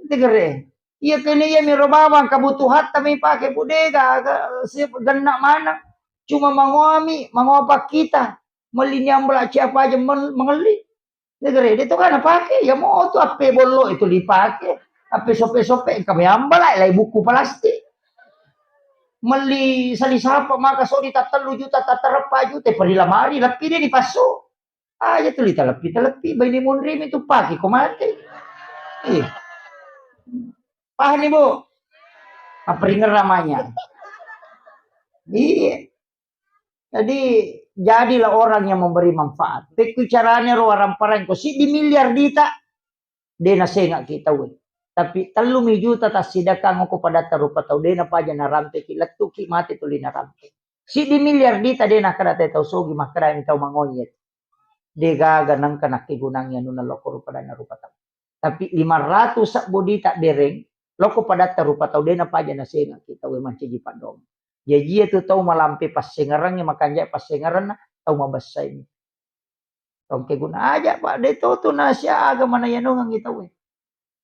Tegere. Iya kene iya miro bawang kebutuhan tapi pake budega si genna maneng. Cuma mangoami, mangoa pakkita. Melli ni ambala siapa aja men-, mengelli. Tegere, de to kana pake. Ya mo tu appe bollo itu dipake. Appe sope-sope kami ambala lai buku plastik. Melli sali sapa maka sodi tattellu juta, tattereppa juta, peri lamari, leppi de dipassu. Aja tuli taleppi-taleppi, baine monri mi tu pake ko mate. Iya. Paham ni, Bu? Apa ringerra manya? Iya. Jadi, jadilah orang yang memberi manfaat. Pekku carane ro waramparang ko siddi miliar dita, de nasengaki tauwe. Tapi tellumi juta tassidakang ko padatta rupa tau, de napaja narampeki, lettuki mate tuli narampe. Siddi miliar dita de nakkeda te tau sogi, makkedami tau mangonyet. De gaga nengka nakkegunangi anunna lokko rupa dana rupa tau. Tapi lima ratus sebbu dita bereng, lokko padatta rupa tau, de napaja nasengaki tauwe mancaji paddong. Jaji iya tu tau malampe passengerengnge, makanja passengerenna, tau mabessa ini. Tongke guna aja, Pak, de to tu nasiaga mana yanongengngi tauwe.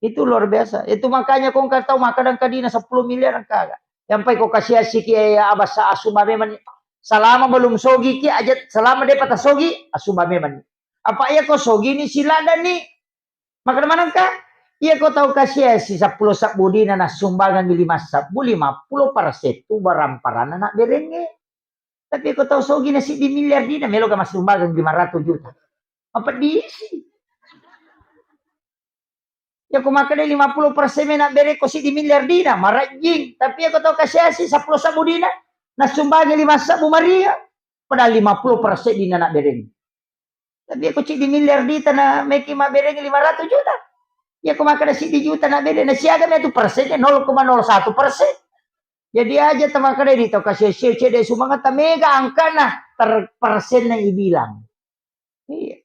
Itu luar biasa. Itu makanya kongka tau makkadang kadina sepuluh miliar engka aga. Yang pai ko kasiasiki, eh, abasa asumba memang. Selama belum sogi ki aja, selama de pata sogi, asumba memang. Apa iya ko sogi ni silada ni. Makkeda manengka, iya ko tau kasiasi seppulo sebbu dina nasumbangang lima sebbu, lima puluh persen tu barang-barang anak berengnge. Tapi ko tau sogi na siddi miliar dina, melo ga masumbangang lima ratus juta. Apa diisi? Ya ko makkeda lima puluh persen mena bere ko siddi miliar dina, marajing. Tapi ya ko tau kasiasi seppulo sebbu dina, nasumbangi lima sebbu maria. Padahal lima puluh persen dina nak bereng. Tapi ya ko siddi miliar dita na meki mabereng lima ratus juta. Ya ko makkeda siddi juta nak bereng, na siaga me tu persennya nol koma nol satu persen. Jadi aja tamakkeda di tau kasiasi cede sumangata mega angkana ter persenna ibilang. Iya.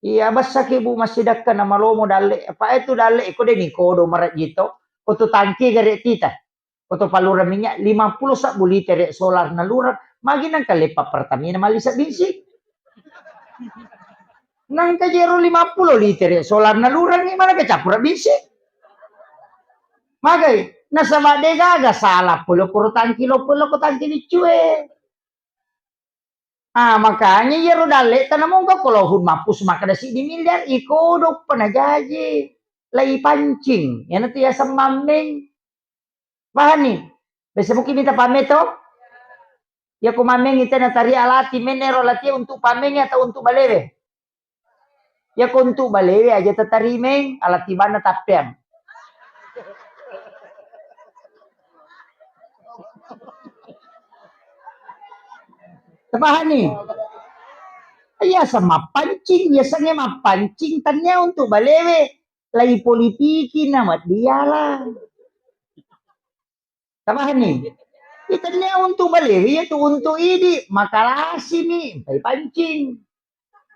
Iya, bessaki, Bu, massidakka na malomo dalle. Apa itu dalle? Iko de nikodo marajito. Ko tu tangki gare tita. Ko tu palura minyak lima puluh sebbu liter solar na lurang. Magi nangka leppa Pertamina mali sebbinsi. Nangka jero lima puluh liter solar na lurang ni mana kecampur binsi. Magai, nasaba de gaga salah polo kuro tangki lo polo ko tangki bicue. Ah, makanya iyaro dalle tana mongko ko lohun mappus makkeda siddi miliar, iko doppa na jaji. Lai pancing, iyana tu yaseng mammeng. Pahani? Biasa mungkin minta pame to? Ya ko mammeng ita na tari alati, menero alati untuk pameng atau untuk balewe? Ya ko untuk balewe aja tatarimeng, alati bana tappeang. Tapahani? Iya, sama pancing, biasanya mappancing tania untuk balewe, lai politiki na maddiala. Tapahani? Itannia untuk balewe, iya tu untuk idi, makalasimi, empai pancing.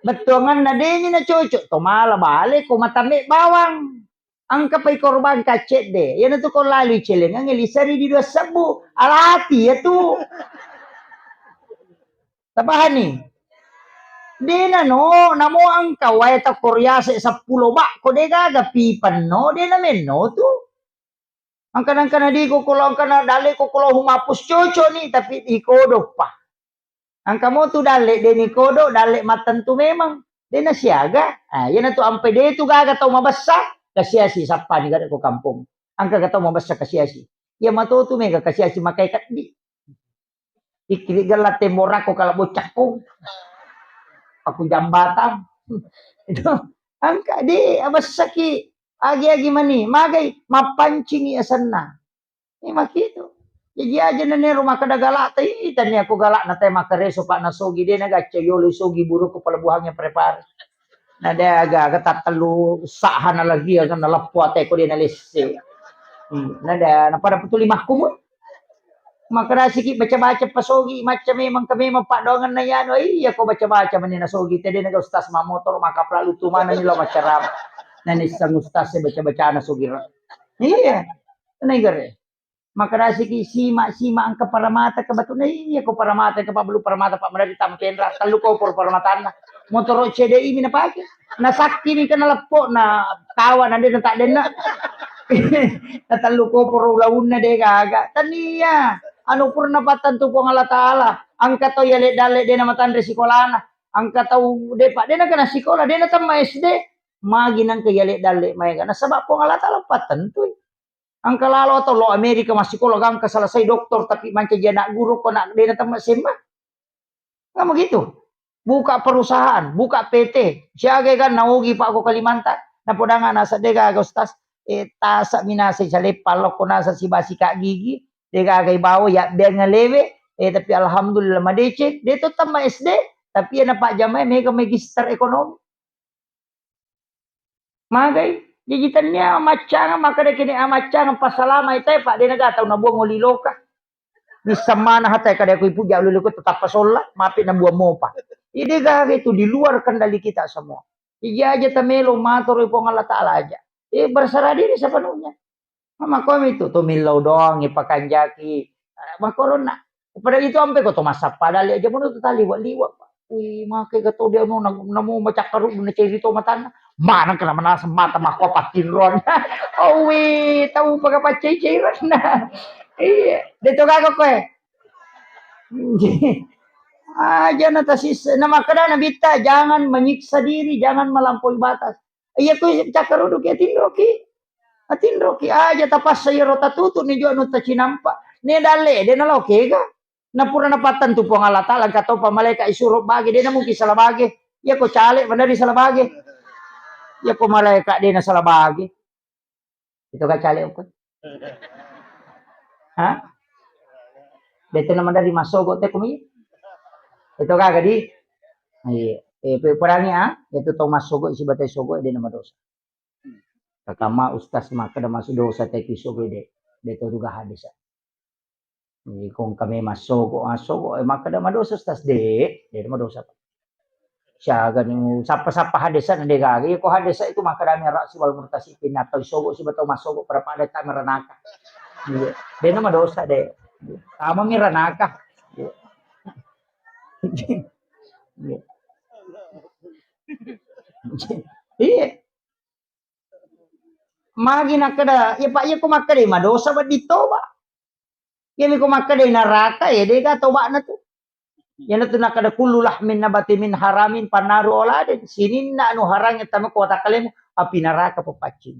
Bettuanganna deni na cocok, to mala bale ko matambe bawang. Engka pai korban kacedde, iyana tu ko lalui celengang lisari di dua sebbu, alati ya tu. Tapahani? Dena no, namo engka wae ta koriase seppulo bak, ko de gaga pipenno, dena menno tu. Angka-angka na diko kolo, angka na dalle ko kolo humapus cocok ni, tapi iko doppa. Angka mo tu dalle de ni kodo, dalle mattentu memang. De na siaga. Ah, iyana tu ampe de tu gaga tau mabessa, kasiasi sappani gare ko kampung. Angka ga tau mabessa kasiasi. Iya mato tu mega kasiasi makai keddi. Ikkiri gella temborako kala boccakko. Aku jambatan. Itu angka de abessaki agi-agi mani, magai mappancingi asenna. Eh, makitu. Jaji aja nenero makkeda galak ta, ih, tania ko galak na te makkareso pak nasogi de na gacca yolo sogi buru ko pelabuhannya prepare. Na de aga-aga tattellu sahana lagi aga naleppo ate ko de na lesse. Hmm, na de na pada petuli mahkumu. Makkedasiki baca-baca pasogi, macca memang ke memang paddoangenna yanu, iya ko baca-baca mani nasogi, tede naga ustaz mamotoro, maka pelalu tu mana ni lo macarama. Nani sang ustaz e baca-bacana sogi ra. Iya. Tenai gare. Makkedasiki sima-sima engka paramata ke batuna, iya ko paramata ke pabelu paramata pak madari tampenra, tellu kopor paramatanna. Motoro C D I mi napake. Nasakkini ke naleppo na kawa na de na tak denna. Na tellu koporo ulaunna de gaga. Tania. Anu purna pattentu Puang Allah Taala. Engka tau yale dalle de na matanre sikolana. Engka tau de pak de na kena sikola, de na temma S D. Magi nangka yale dalle maega. Nasaba Puang Allah Taala pattentui. Engka lalo tau lo Amerika massikola gangka selesai doktor tapi mancaji anak guru ko nak de na temma S M A. Kan begitu. Buka perusahaan, buka P T. Siaga kan naogi pak ko Kalimantan. Napodanga nasa de gaga ustaz. Eh, tasa minasa saleppa lokko nasa sibasi kak gigi. De gaga ibawa ya beng lewe. Eh, tapi alhamdulillah madeceng, de to tama S D, tapi iyana pajjamae mega magister ekonomi. Magai, jaji tennia maccangeng, makkeda kini amaccangeng pasalama itae, Pak, de naga tau nabuang oli loka. Missammana hatai kada ku ipuja oli loka tetap pasolla, mapi nabuang mopa. Ide gaga itu di luar kendali kita semua. Ija aja tamelo matoro Puang Allah Taala aja. Eh, berserah diri sepenuhnya. Makomi tu, to millau doang ipakanjaki. Eh, makorona. Pada itu ampe ko to massappa dali aja mono tu taliwa-liwa, Pak. Wih, make ga to dia no, namo macakkaru na ceri to matanna. Mana kena manaseng mata makko patinron. Oh, wih, tau paga paccai-cairan. Iya, de to gaga koe. Aja na tasis, na makkeda Nabitta, "Jangan menyiksa diri, jangan melampaui batas." Iya, ku cakkarudu ki, atinroki. Atinroki aja tapassa iyaro tatutu ni jua nu tacinampa. Ne dalle, de nalo kega. Na pura napattentu Puang Allah Taala, engka topa malaika isuro bage, de na mungkin salah bage. Iya ko caleg, maneri salah bage. Iya ko malaika de na salah bage. Itu ga caleg ko. Hah? Betul nama dari massogo te kumi. Itu ga gadi. Iya. Eh, pe-, perangi, ah, itu tau massogo, isi batai sogo, de nama dosa. Kakama ustaz makkeda masuk dosa te ki sogo de. De to juga hadis. Jadi kong kami massogo, massogo, eh, makkeda madosa ustaz de, de madosa. Siaga ni sappa-sappa hadesa na de gaga. Iya ko hadesa itu makkeda mi ra'si wal murtasi pinna tau sogo siba tau massogo pada-pada tama ranaka. Iya. De na madosa de. Tama mi ranaka. Iya. Iya. Iya. Magi nakkeda, ya Pak, iya ko makkeda madosa wedding toba. Iyami ko makkeda naraka, ya dega toba'na tu. Iyana tu nakkeda kullu lahmin nabati min haramin pannaru oladen. Sininna anu harang tama ko watakkalemu, api naraka papaccing.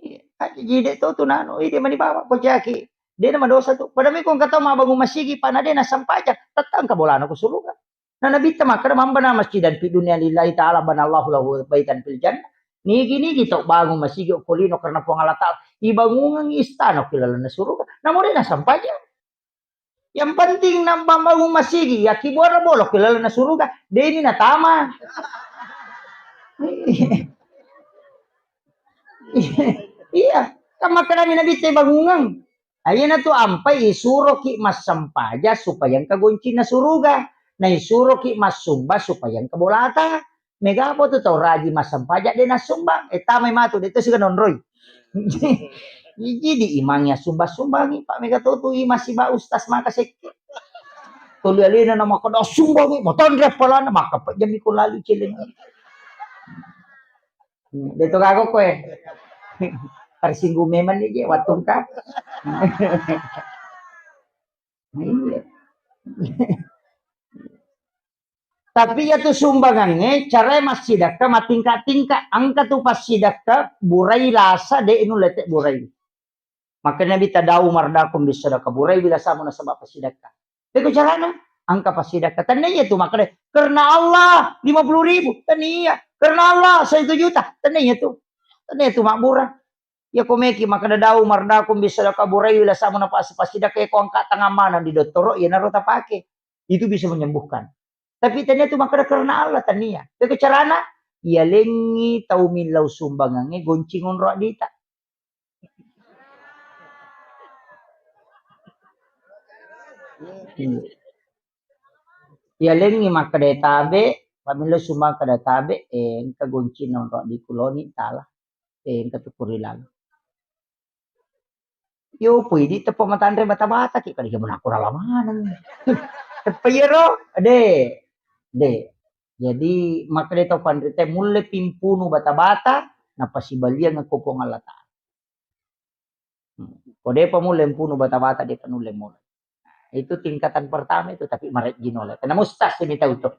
Iya, aja jide to tu nanu, ide mani bawa ko jaki. De na madosa tu. Pada mi ko engka tau mabbangung masigi, pana de na sampajang, tetta engka bolana ko suruga. Na Nabitta makkeda, "Man bana masjidan fid dunya lillahi ta'ala banallahu lahu baitan fil jannah." Nigi-nigi tau bangung masigi okko lino karena Puang Allah Taala, ibangungengngi istana okko lalenna suruga. Namo de na sampajang. Yang penting nabbangung masigi, yakibuara bola okko lalenna suruga, deni natama. Iya, kan makkedami Nabitta ibangungeng. Nah, iyanatu ampai isuroki massempaja supaya engka goncinna suruga. Na isuroki massumba supaya engka bolata. Mega apa tu tau rajin massempaja de nassumbang. Eh, tamai matu, de to siga nonroi. Jadi imang ya sumbang-sumbangi, Pak, mega to tu imang siba ustaz maka sekke. Tuli alena na makkeda sumbangi, matanre appalana, maka pejami ko lalu celeng. Hmm, de to gaga koe. Tersinggung memang ni je, watungka. Iya. Tapi iya tu sumbangangnge, carae massidekka matingka-tingka. Engka tu passidekka, burai lasa, de nulle te burai. Makanya Nabi tadau mardakum bisadaka, burai bilasamu nasaba passidekka. Peko carana, engka passidekka. Tania iya tu makkeda, karena Allah lima puluh ribu. Tania. Karena Allah satu juta. Tania iya tu. Tania iya tu mabbura. Iya ko meki makkeda dau mardakum bisadaka, burai bilasamu napa passidekka, iya ko engka tangan mana di dottoro, iyanaro tapake. Itu bisa menyembuhkan. Tapi tania tu makkeda karena Allah, tania. Peko carana, iyalengngi tau millau sumbangangnge goncing onro addita. Iya. Iyalengngi makkeda tabe, pamillau sumbang kada tabe, eh, engka goncing onro addiku loni tala. Eh, engka tu kurilang. Yo, pui di teppa matanre bata-bata ki, kada jaman aku rala maneng. Teppa iyaro, de, de. Jadi, makkeda tau panrita, mulle pimpunu bata-bata, napasibaliang ko Puang Allah Taala. Hmm. Ko depa mulle mpunu bata-bata, depa nulle mulai. Nah, itu tingkatan pertama itu, tapi marejji nolai. Karena mustah sini tahu tuh.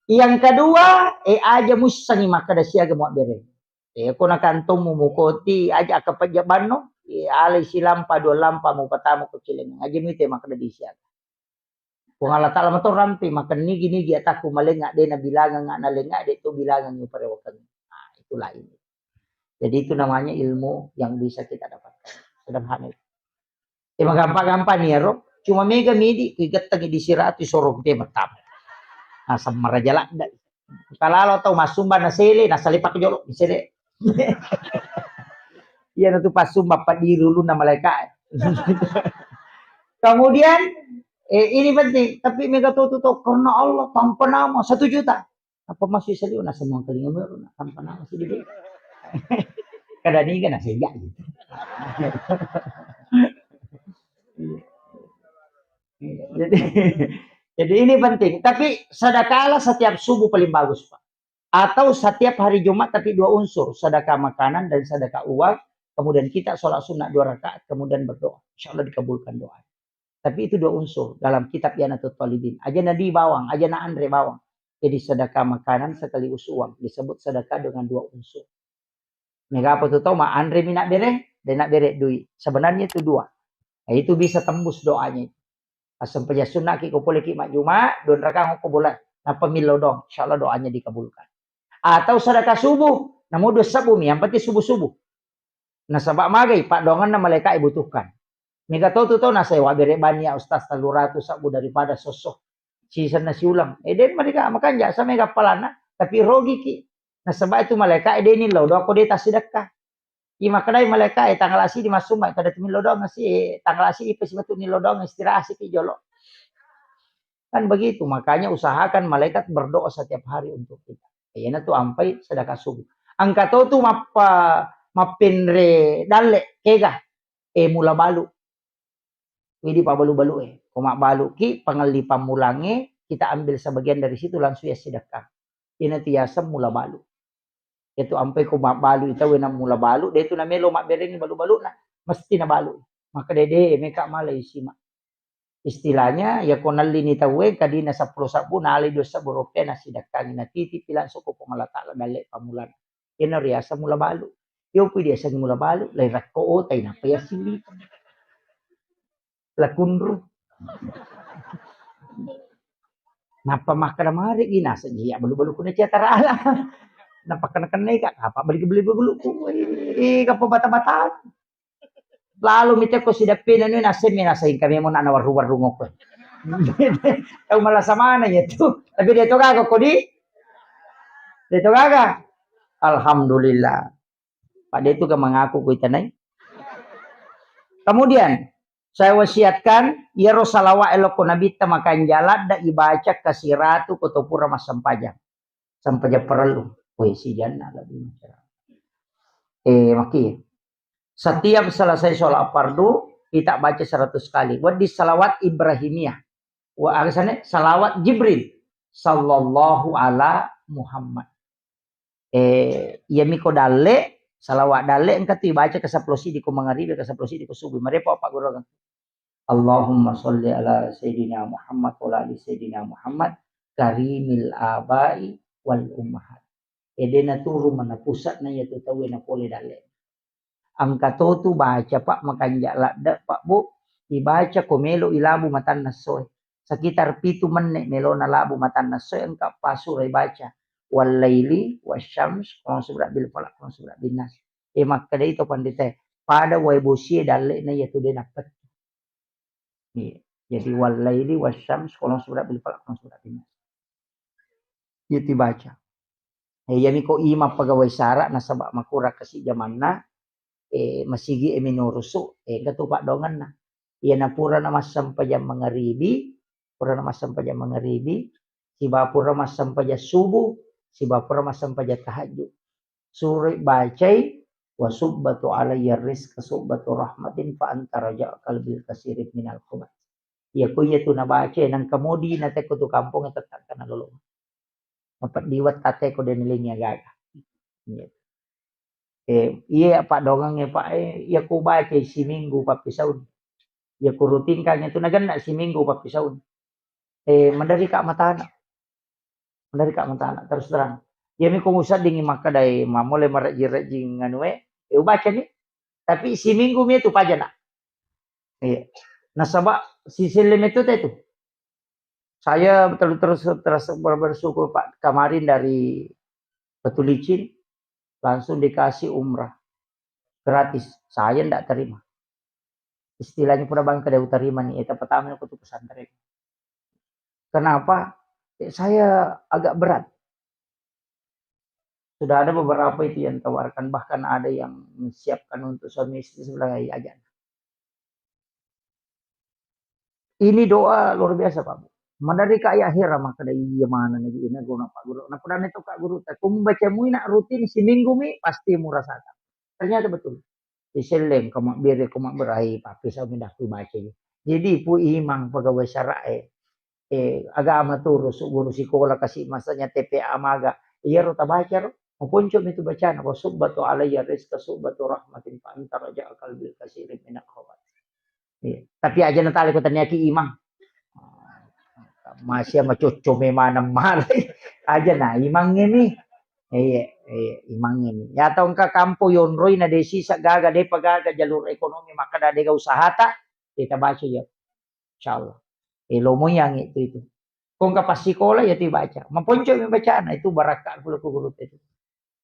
Yang kedua, eh, aja mussangi makkeda siaga muabbere. Eh, ko na kantongmu mukoti, aja akka pejja banno, eh, alai silampa, dua lampa, mupatamu ko cileng. Aja mite makkeda di siaga. Puang Allah Taala mato rampe, maka nigi-nigi atakku malenga, de na bilangang na lenga, de tu bilangang parewakeng. Nah, itu lain. Jadi itu namanya ilmu yang bisa kita dapatkan. Sederhana itu. Eh, magampa-gampa ni ero. Cuma mega midi, kui gettengi di siratu, sorong te mattama. Nah, semmara jala da. Kalalo tau masumba na sele, na salipak jolo, sele. Iya, na tu pasumba padiri ulunna malaika. Kemudian, eh, ini penting, tapi mega to tu tau, karena Allah tanpa nama satu juta. Apa masih seliu na semua kelinga baru na tanpa nama sih dia. Kada niga na sejak gitu. Iya. Iya. Jadi, jadi ini penting. Tapi sedekahlah setiap subuh paling bagus, Pak. Atau setiap hari Jumat, tapi dua unsur, sedekah makanan dan sedekah uang. Kemudian kita sholat sunnah dua rakaat, kemudian berdoa. Insya Allah dikabulkan doa. Tapi itu dua unsur dalam kitab I'anatut Thalibin. Aja na di bawang, aja na anre bawang. Jadi sedekah makanan sekaligus uang. Disebut sedekah dengan dua unsur. Mega apa tu tau ma anre mi nak bere, dan nak bere dui. Sebenarnya itu dua. Nah, itu bisa tembus doanya itu. Pas sempajang sunnah ki ko pole ki majjuma, dua rakaat ko bola. Napa millau doang, insya Allah doanya dikabulkan. Atau sedekah subuh, namu dua sebbu mi, yang penting subuh-subuh. Nasaba magai, paddoanganna malaika butuhkan. Mega to tu tau nasewa bere bani ya ustaz tellu ratu sebbu daripada sosso. Sisenna siulang. Eh, den mereka makan jasa mega palana, tapi rogi ki. Nasaba itu malaika, eh, deni lo doang ko de tasidekka. I makkedai malaika, eh, tanggal asi di masumba, kada tu millo doang si, eh, tanggal asi ipa sibatu millo doang istirahat si ki jolo. Kan begitu, makanya usahakan malaikat berdoa setiap hari untuk kita. Iyana tu ampai sedekah subuh. Engka to tu mappa-, mappenre dalle, kega, eh, mula balu. Widi pabalu-balu, eh. Ko mabbalu ki, pangelli pammulange, kita ambil sebagian dari situ langsung ya sedekah. Iyana tu yaseng mula balu. Itu ampai ko mabbalu, ita wena mula balu, de tu namelo mabberengi balu-baluna. Mesti nabalu. Maka dede, meka malai sima. Istilahnya, ya ko nallini tauwe, kadina seppulo sebbu, nalai dua sebbu rupiah, nasidakkangi, natitipi langsung ko Puang Allah Ta'ala dalle pamulan. Iyana riaseng mula balu. Yo pui diaseng mula balu, lai rakko otai, napa ya sili. Lakunru. Napa makkada mari, ina seji ya balu-balu kuna cia tarala. Napa kena-kena ka, apa beli-beli balu ku. Eh, kapa bata-bata. Lalu mite ko sidappena ni naseng mi naseng kami mo na warru-warru ngoko. Tau malasa mana ya tu. Tapi dia tu gaga kodi. Dia tu gaga. Alhamdulillah. Pada itu ke mengaku ku itanai. Kemudian, saya wasiatkan, iyaro salawat elokko nabitta makanja ladda ibaca kasiratu ko to pura massempajang. Sempajang parellu. Weh, si janna lebih macam. Eh, maki. Setiap selesai sholat fardu, kita baca seratus kali. Wedding salawat Ibrahimiyah. Wa, aga sana? Salawat Jibril. Sallallahu ala Muhammad. Eh, iya miko dalle, salawat dalle engka tu ibaca ke seppulo siddi ko mangaribi, ke seppulo siddi ko subuh. Marepo apa guru? Allahumma sholli ala Sayyidina Muhammad wa ala ali Sayyidina Muhammad karimil abai wal ummahat. Ede na turu mana pusatna iya tu tauwe na pole dalle. Engka to tu baca, Pak, makanja ladde, Pak, Bu. Ibaca ko melo ilabu matanna essoe. Sekitar pitu menne melona labu matanna essoe engka pasuro ibaca. Wallaili wasyams, qul a'udzu birabbil falaq, qul a'udzu birabbin nas. E, makkeda itu pandita, pada wae bosie dalle na iya tu de nappettu. Iya. Jadi wallaili wasyams, qul a'udzu birabbil falaq, qul a'udzu birabbin nas. Iya tibaca. Eh, iyami ko imam pegawai sara nasaba makurang kasi jamanna, eh, masigi e minurusu, eh, engka tu paddoangenna. Iya na pura na massempajang mangaribi, pura na massempajang mangaribi, siba pura massempajang subuh, siba pura massempajang tahajud. Suroi bacai, "Wa subbatu alayya rizqa subbatu rahmatin fa anta raja qalbil kasirin minal khubat." Iya ko iya tu nabaca, nang kemudi na teko tu kampung tetap kana lolo. Mapeddiwat tate ko denelingi agaga. Iya. Eh, iya paddoangengnge, Pak, eh, iya ko baca siminggu pappisaun. Iya ko rutinkangnge tu nagenna siminggu pappisaun. Eh, maderri ka matana. Maderri ka matana, terus terang. Iyami ko musaddingi makkedai, mamole marejjing-rejjing anue, eh, ubacani. Tapi siminggu mi tu pajana. Iya. Nasaba siselle metu te tu. Saya terus, terus, terus ber-, bersyukur, Pak. Kemarin dari Batu Licin langsung dikasih umrah gratis. Saya ndak terima. istilahnya pura bangka dia utarima nih, eta pertama aku tuh pesantren. Kenapa? Eh, saya agak berat. Sudah ada beberapa itu yang tawarkan, bahkan ada yang menyiapkan untuk suami istri sebelah aja. Ini doa luar biasa, Pak Bu. Madari ka ya akhir maka ada iya mana lagi ini guna Pak Guru. Nah, pernah itu Kak Guru, tak aku membaca muina rutin seminggu mi pasti merasakan. Ternyata betul. Iselleng ko mabbere ko mabberai, tapi sau mi dakku baca. Jadi pu imang pegawai syara e, eh, agama turu su guru sikola kasi masanya T P A maga. Iya ro tabaca ro. Maponco mi tu bacana, wa subbatu alayya rizqa subbatu rahmatin fa anta raja qalbil kasirin minal khawat. Iya. Tapi aja natale ko taniaki imang. Masih ama cocco memang male. Aja na imang ini. Iya, iya, imang ini. Ya tau engka kampo yonroi na desi sa gaga depa gaga jalur ekonomi maka da dega usahata. Kita baca ya. Insyaallah. Eh, lomo yang itu itu. Kongka pas sikola ya tu baca. Maponco mi bacana itu barakka kulo ku guru itu.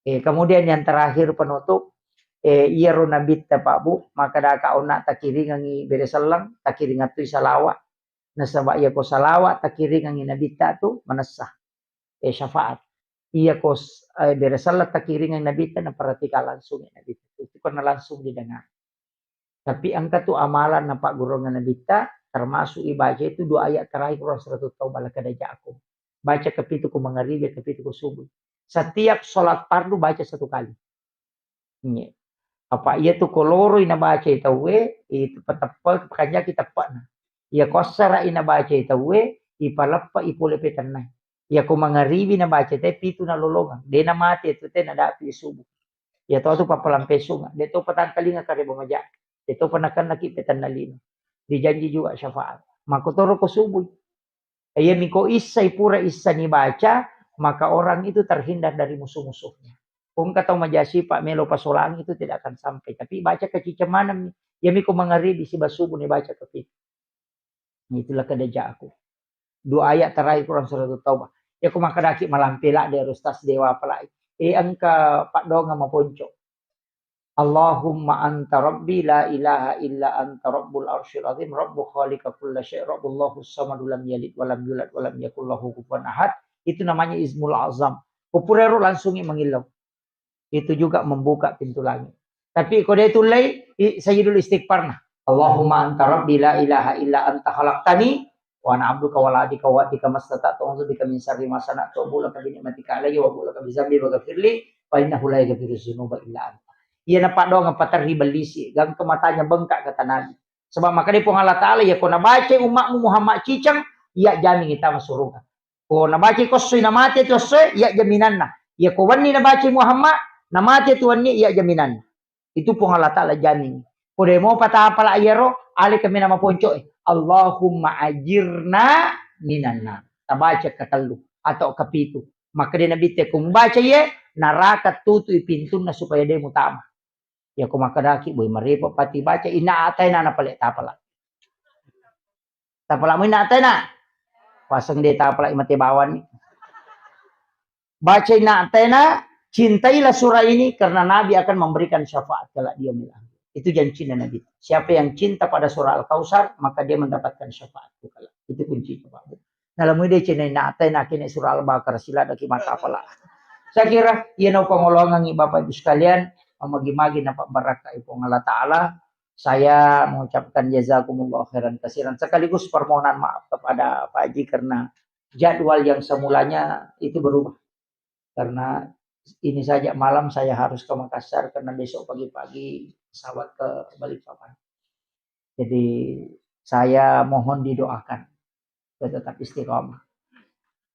Eh, kemudian yang terakhir penutup, eh, iyaro nabitta Pak Bu, maka daka onna takiringangi bere selleng, takiringatui salawat. Nasaba iya ko salawat takiringangi nabitta tu manessa. Eh, syafaat. Iya ko s-, eh, bere selleng takiringangi nabitta naperhatikan langsung nabitta. Itu karena langsung didengar. Tapi engka tu amalan napaggurungan nabitta, termasuk ibaca itu dua ayat terakhir Quran Suratul Taubah, laqad ja'akum. Baca kepitu ku mangaribi, kepitu ku subuh. Setiap sholat fardu baca satu kali. Iya. Apa iya tu koloroi nabaca tauwe, itu pateppe, pakanjaki teppana. Iya kossara i nabaca tauwe, ipaleppa ipole petenna. Iya ko mangaribi nabaca te pitu nalolongang, de namate tu te nadapi subuh. Iya to tu pappalampesunga, de to patangkalinga kareba maja, de to panakennaki petenna lino. Dijanji juga syafaat. Makotoro ko subuh. Iya miko issai pura issa ni baca, maka orang itu terhindar dari musuh-musuhnya. Kongka tau majasi pak melo pasolang itu tidak akan sampai. Tapi baca kecicem maneng. Iya miko mangaribi siba subuh ni baca kepitu. Itulah kedeja aku. Dua ayat terakhir Quran Suratul Taubah. Ya, ku makkadaki malampe ladde, Ustaz, dewa apalai. Eh, engka paddoangeng maponco. Allahumma anta rabbi la ilaha illa anta rabbul arsyil azim, rabbu khaliqa kulla syai, rabbullahu samadu lam yalid walam yulad walam yakul lahu kufuwan ahad. Itu namanya Ismul Azam. Ku purero langsungi mangillau. Itu juga membuka pintu langit. Tapi ko de tullei, i-, Sayyidul Istighfar na. Allahumma anta rabbi la ilaha illa anta khalaqtani wa ana abduka wa la adika wa adika mastata'tu a'udzu bika min syarri ma sana'tu abu'u laka bi ni'matika alayya wa abu'u laka bi dzambi faghfirli fa innahu la yaghfiru dzunuba illa anta. Iya napaddoangeng paterri bellisi, gangka matanya bengkak kata Nabi. Sebab makkedai Puang Allah Taala, iya ko nabacai umma'mu Muhammad ciceng, iya jamingi tama suruga. Ko nabacai ko essoe namate tu essoe, iya jaminanna. Iya ko wenni nabacai Muhammad, namate tu wenni, iya jaminanna. Itu Puang Allah Taala jamin. Ko de mopa tapala iyaro, ale kami nama poncoe. Allahumma ajirna minanna. Tabaca ketellu atau kepitu. Maka de Nabi te kumbaca ye, naraka tutui pintunna supaya de mutama. Iya ko makkadaki, boy, marepo pati baca, inna ataina napale tapala. Tapala mu inna ataina. Paseng de tapala mate bawang ni. Baca inna ataina, cintailah surah ini karena Nabi akan memberikan syafaat kelak di yaumil akhir. Itu janjinya Nabi. Siapa yang cinta pada surah Al-Kautsar, maka dia mendapatkan syafaat kelak. Itu kuncinya, Pak. Nalamui de cina inna ataina kene surah Al-Baqarah sila daki mata pala. Saya kira iya nau pangolongangi Bapak Ibu sekalian, magi-magi napa barakka Puang Allah Taala. Saya mengucapkan jazakumullah khairan kasiran sekaligus permohonan maaf kepada Pak Haji karena jadwal yang semulanya itu berubah. Karena ini saja malam saya harus ke Makassar karena besok pagi-pagi pesawat ke Balikpapan. Jadi saya mohon didoakan supaya tetap istiqomah.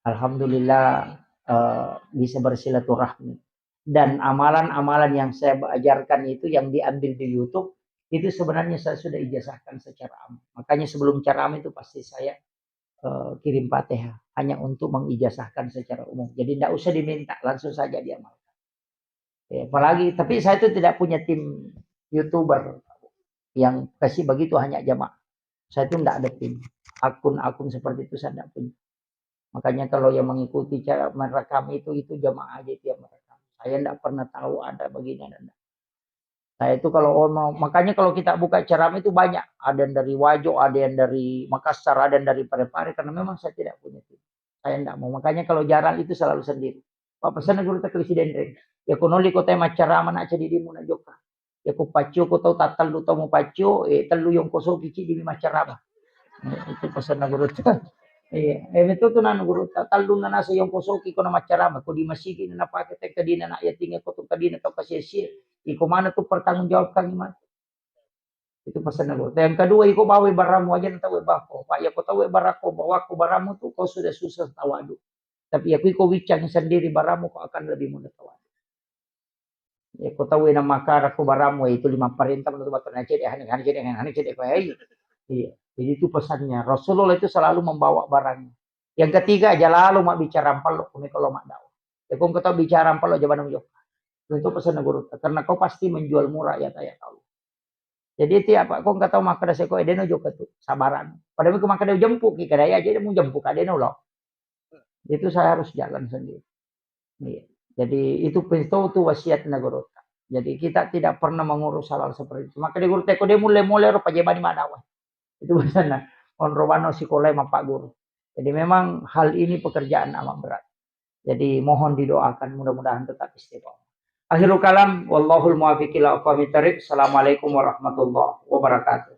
Alhamdulillah, eh, bisa bersilaturahmi. Dan amalan-amalan yang saya ajarkan itu yang diambil di YouTube, itu sebenarnya saya sudah ijazahkan secara am. Makanya sebelum ceramah itu pasti saya, eh, kirim Fatihah hanya untuk mengijazahkan secara umum. Jadi ndak usah diminta, langsung saja diamalkan. Ya, apalagi, tapi saya itu tidak punya tim YouTuber yang kasih begitu hanya jamaah. Saya itu ndak ada tim. Akun-akun seperti itu saya ndak punya. Makanya kalau yang mengikuti cara merekam itu, itu jamaah aja itu yang merekam. Saya ndak pernah tahu ada begini, ada ndak. Nah, itu kalau orang mau, makanya kalau kita buka ceramah itu banyak, ada yang dari Wajo, ada yang dari Makassar, ada yang dari Parepare, karena memang saya tidak punya tim. Saya tidak mau. Makanya kalau jarang itu selalu sendiri. Pak pesan guru tak kerisi denreng. Ya kono liko tema ceramah nak jadi dimu nak joka. Ya ko paccio ko tau tattallu tau mau paccio, eh, tellu yongko soki cidi mi maccarama. Eh, itu pesanna guru. Iya, eh, itu tuh nanu guru, tallu na nasa yongko soki ko na maccarama, ko di masigi na napake tengka dina nak yatinge ko tengka dina tau kasia-sia. Iko mana tuh pertanggung jawabkan matu. Itu pesanna guru. Yang kedua, iko bawa baramu aja na tau bako. Pak, ya ko tau barako, bawako baramu tuh kau sudah susah tawadu. Tapi ya ko iko wiccang sendiri baramu, kau akan lebih mudah tawadu. Ya, ko tau na makara ko baramu, itu lima parenta menurut batur na cede, hane, hane cede, hane cede ko ai. Iya. Jadi itu pesannya. Rasulullah itu selalu membawa barang. Yang ketiga, aja lalu mak bicara ampallo, kumi kalau mak dakwah. Ya, kau ketahui bicara ampallo, jawaban jawab. Itu pesan guru. Karena kau pasti menjual murah ya taya kau. Jadi tiap apa kau ketahui makkeda seko edeno joko tu sabaran. Padahal kau makkeda jemput ki kada ya, jadi mau jemput kadeno lo. Itu saya harus jalan sendiri. Iya. Jadi itu pintu tu wasiat na guru. Jadi kita tidak pernah mengurus hal-hal seperti itu. Maka di guru teko dia mulai-mulai ro pajebani madawa. Itu pesanna. Onrobano sekolah ma Pak Guru. Jadi memang hal ini pekerjaan amat berat. Jadi mohon didoakan mudah-mudahan tetap istiqomah. Akhirul kalam, wallahul muwaffiq ila aqwamit thariq. Assalamualaikum warahmatullahi wabarakatuh.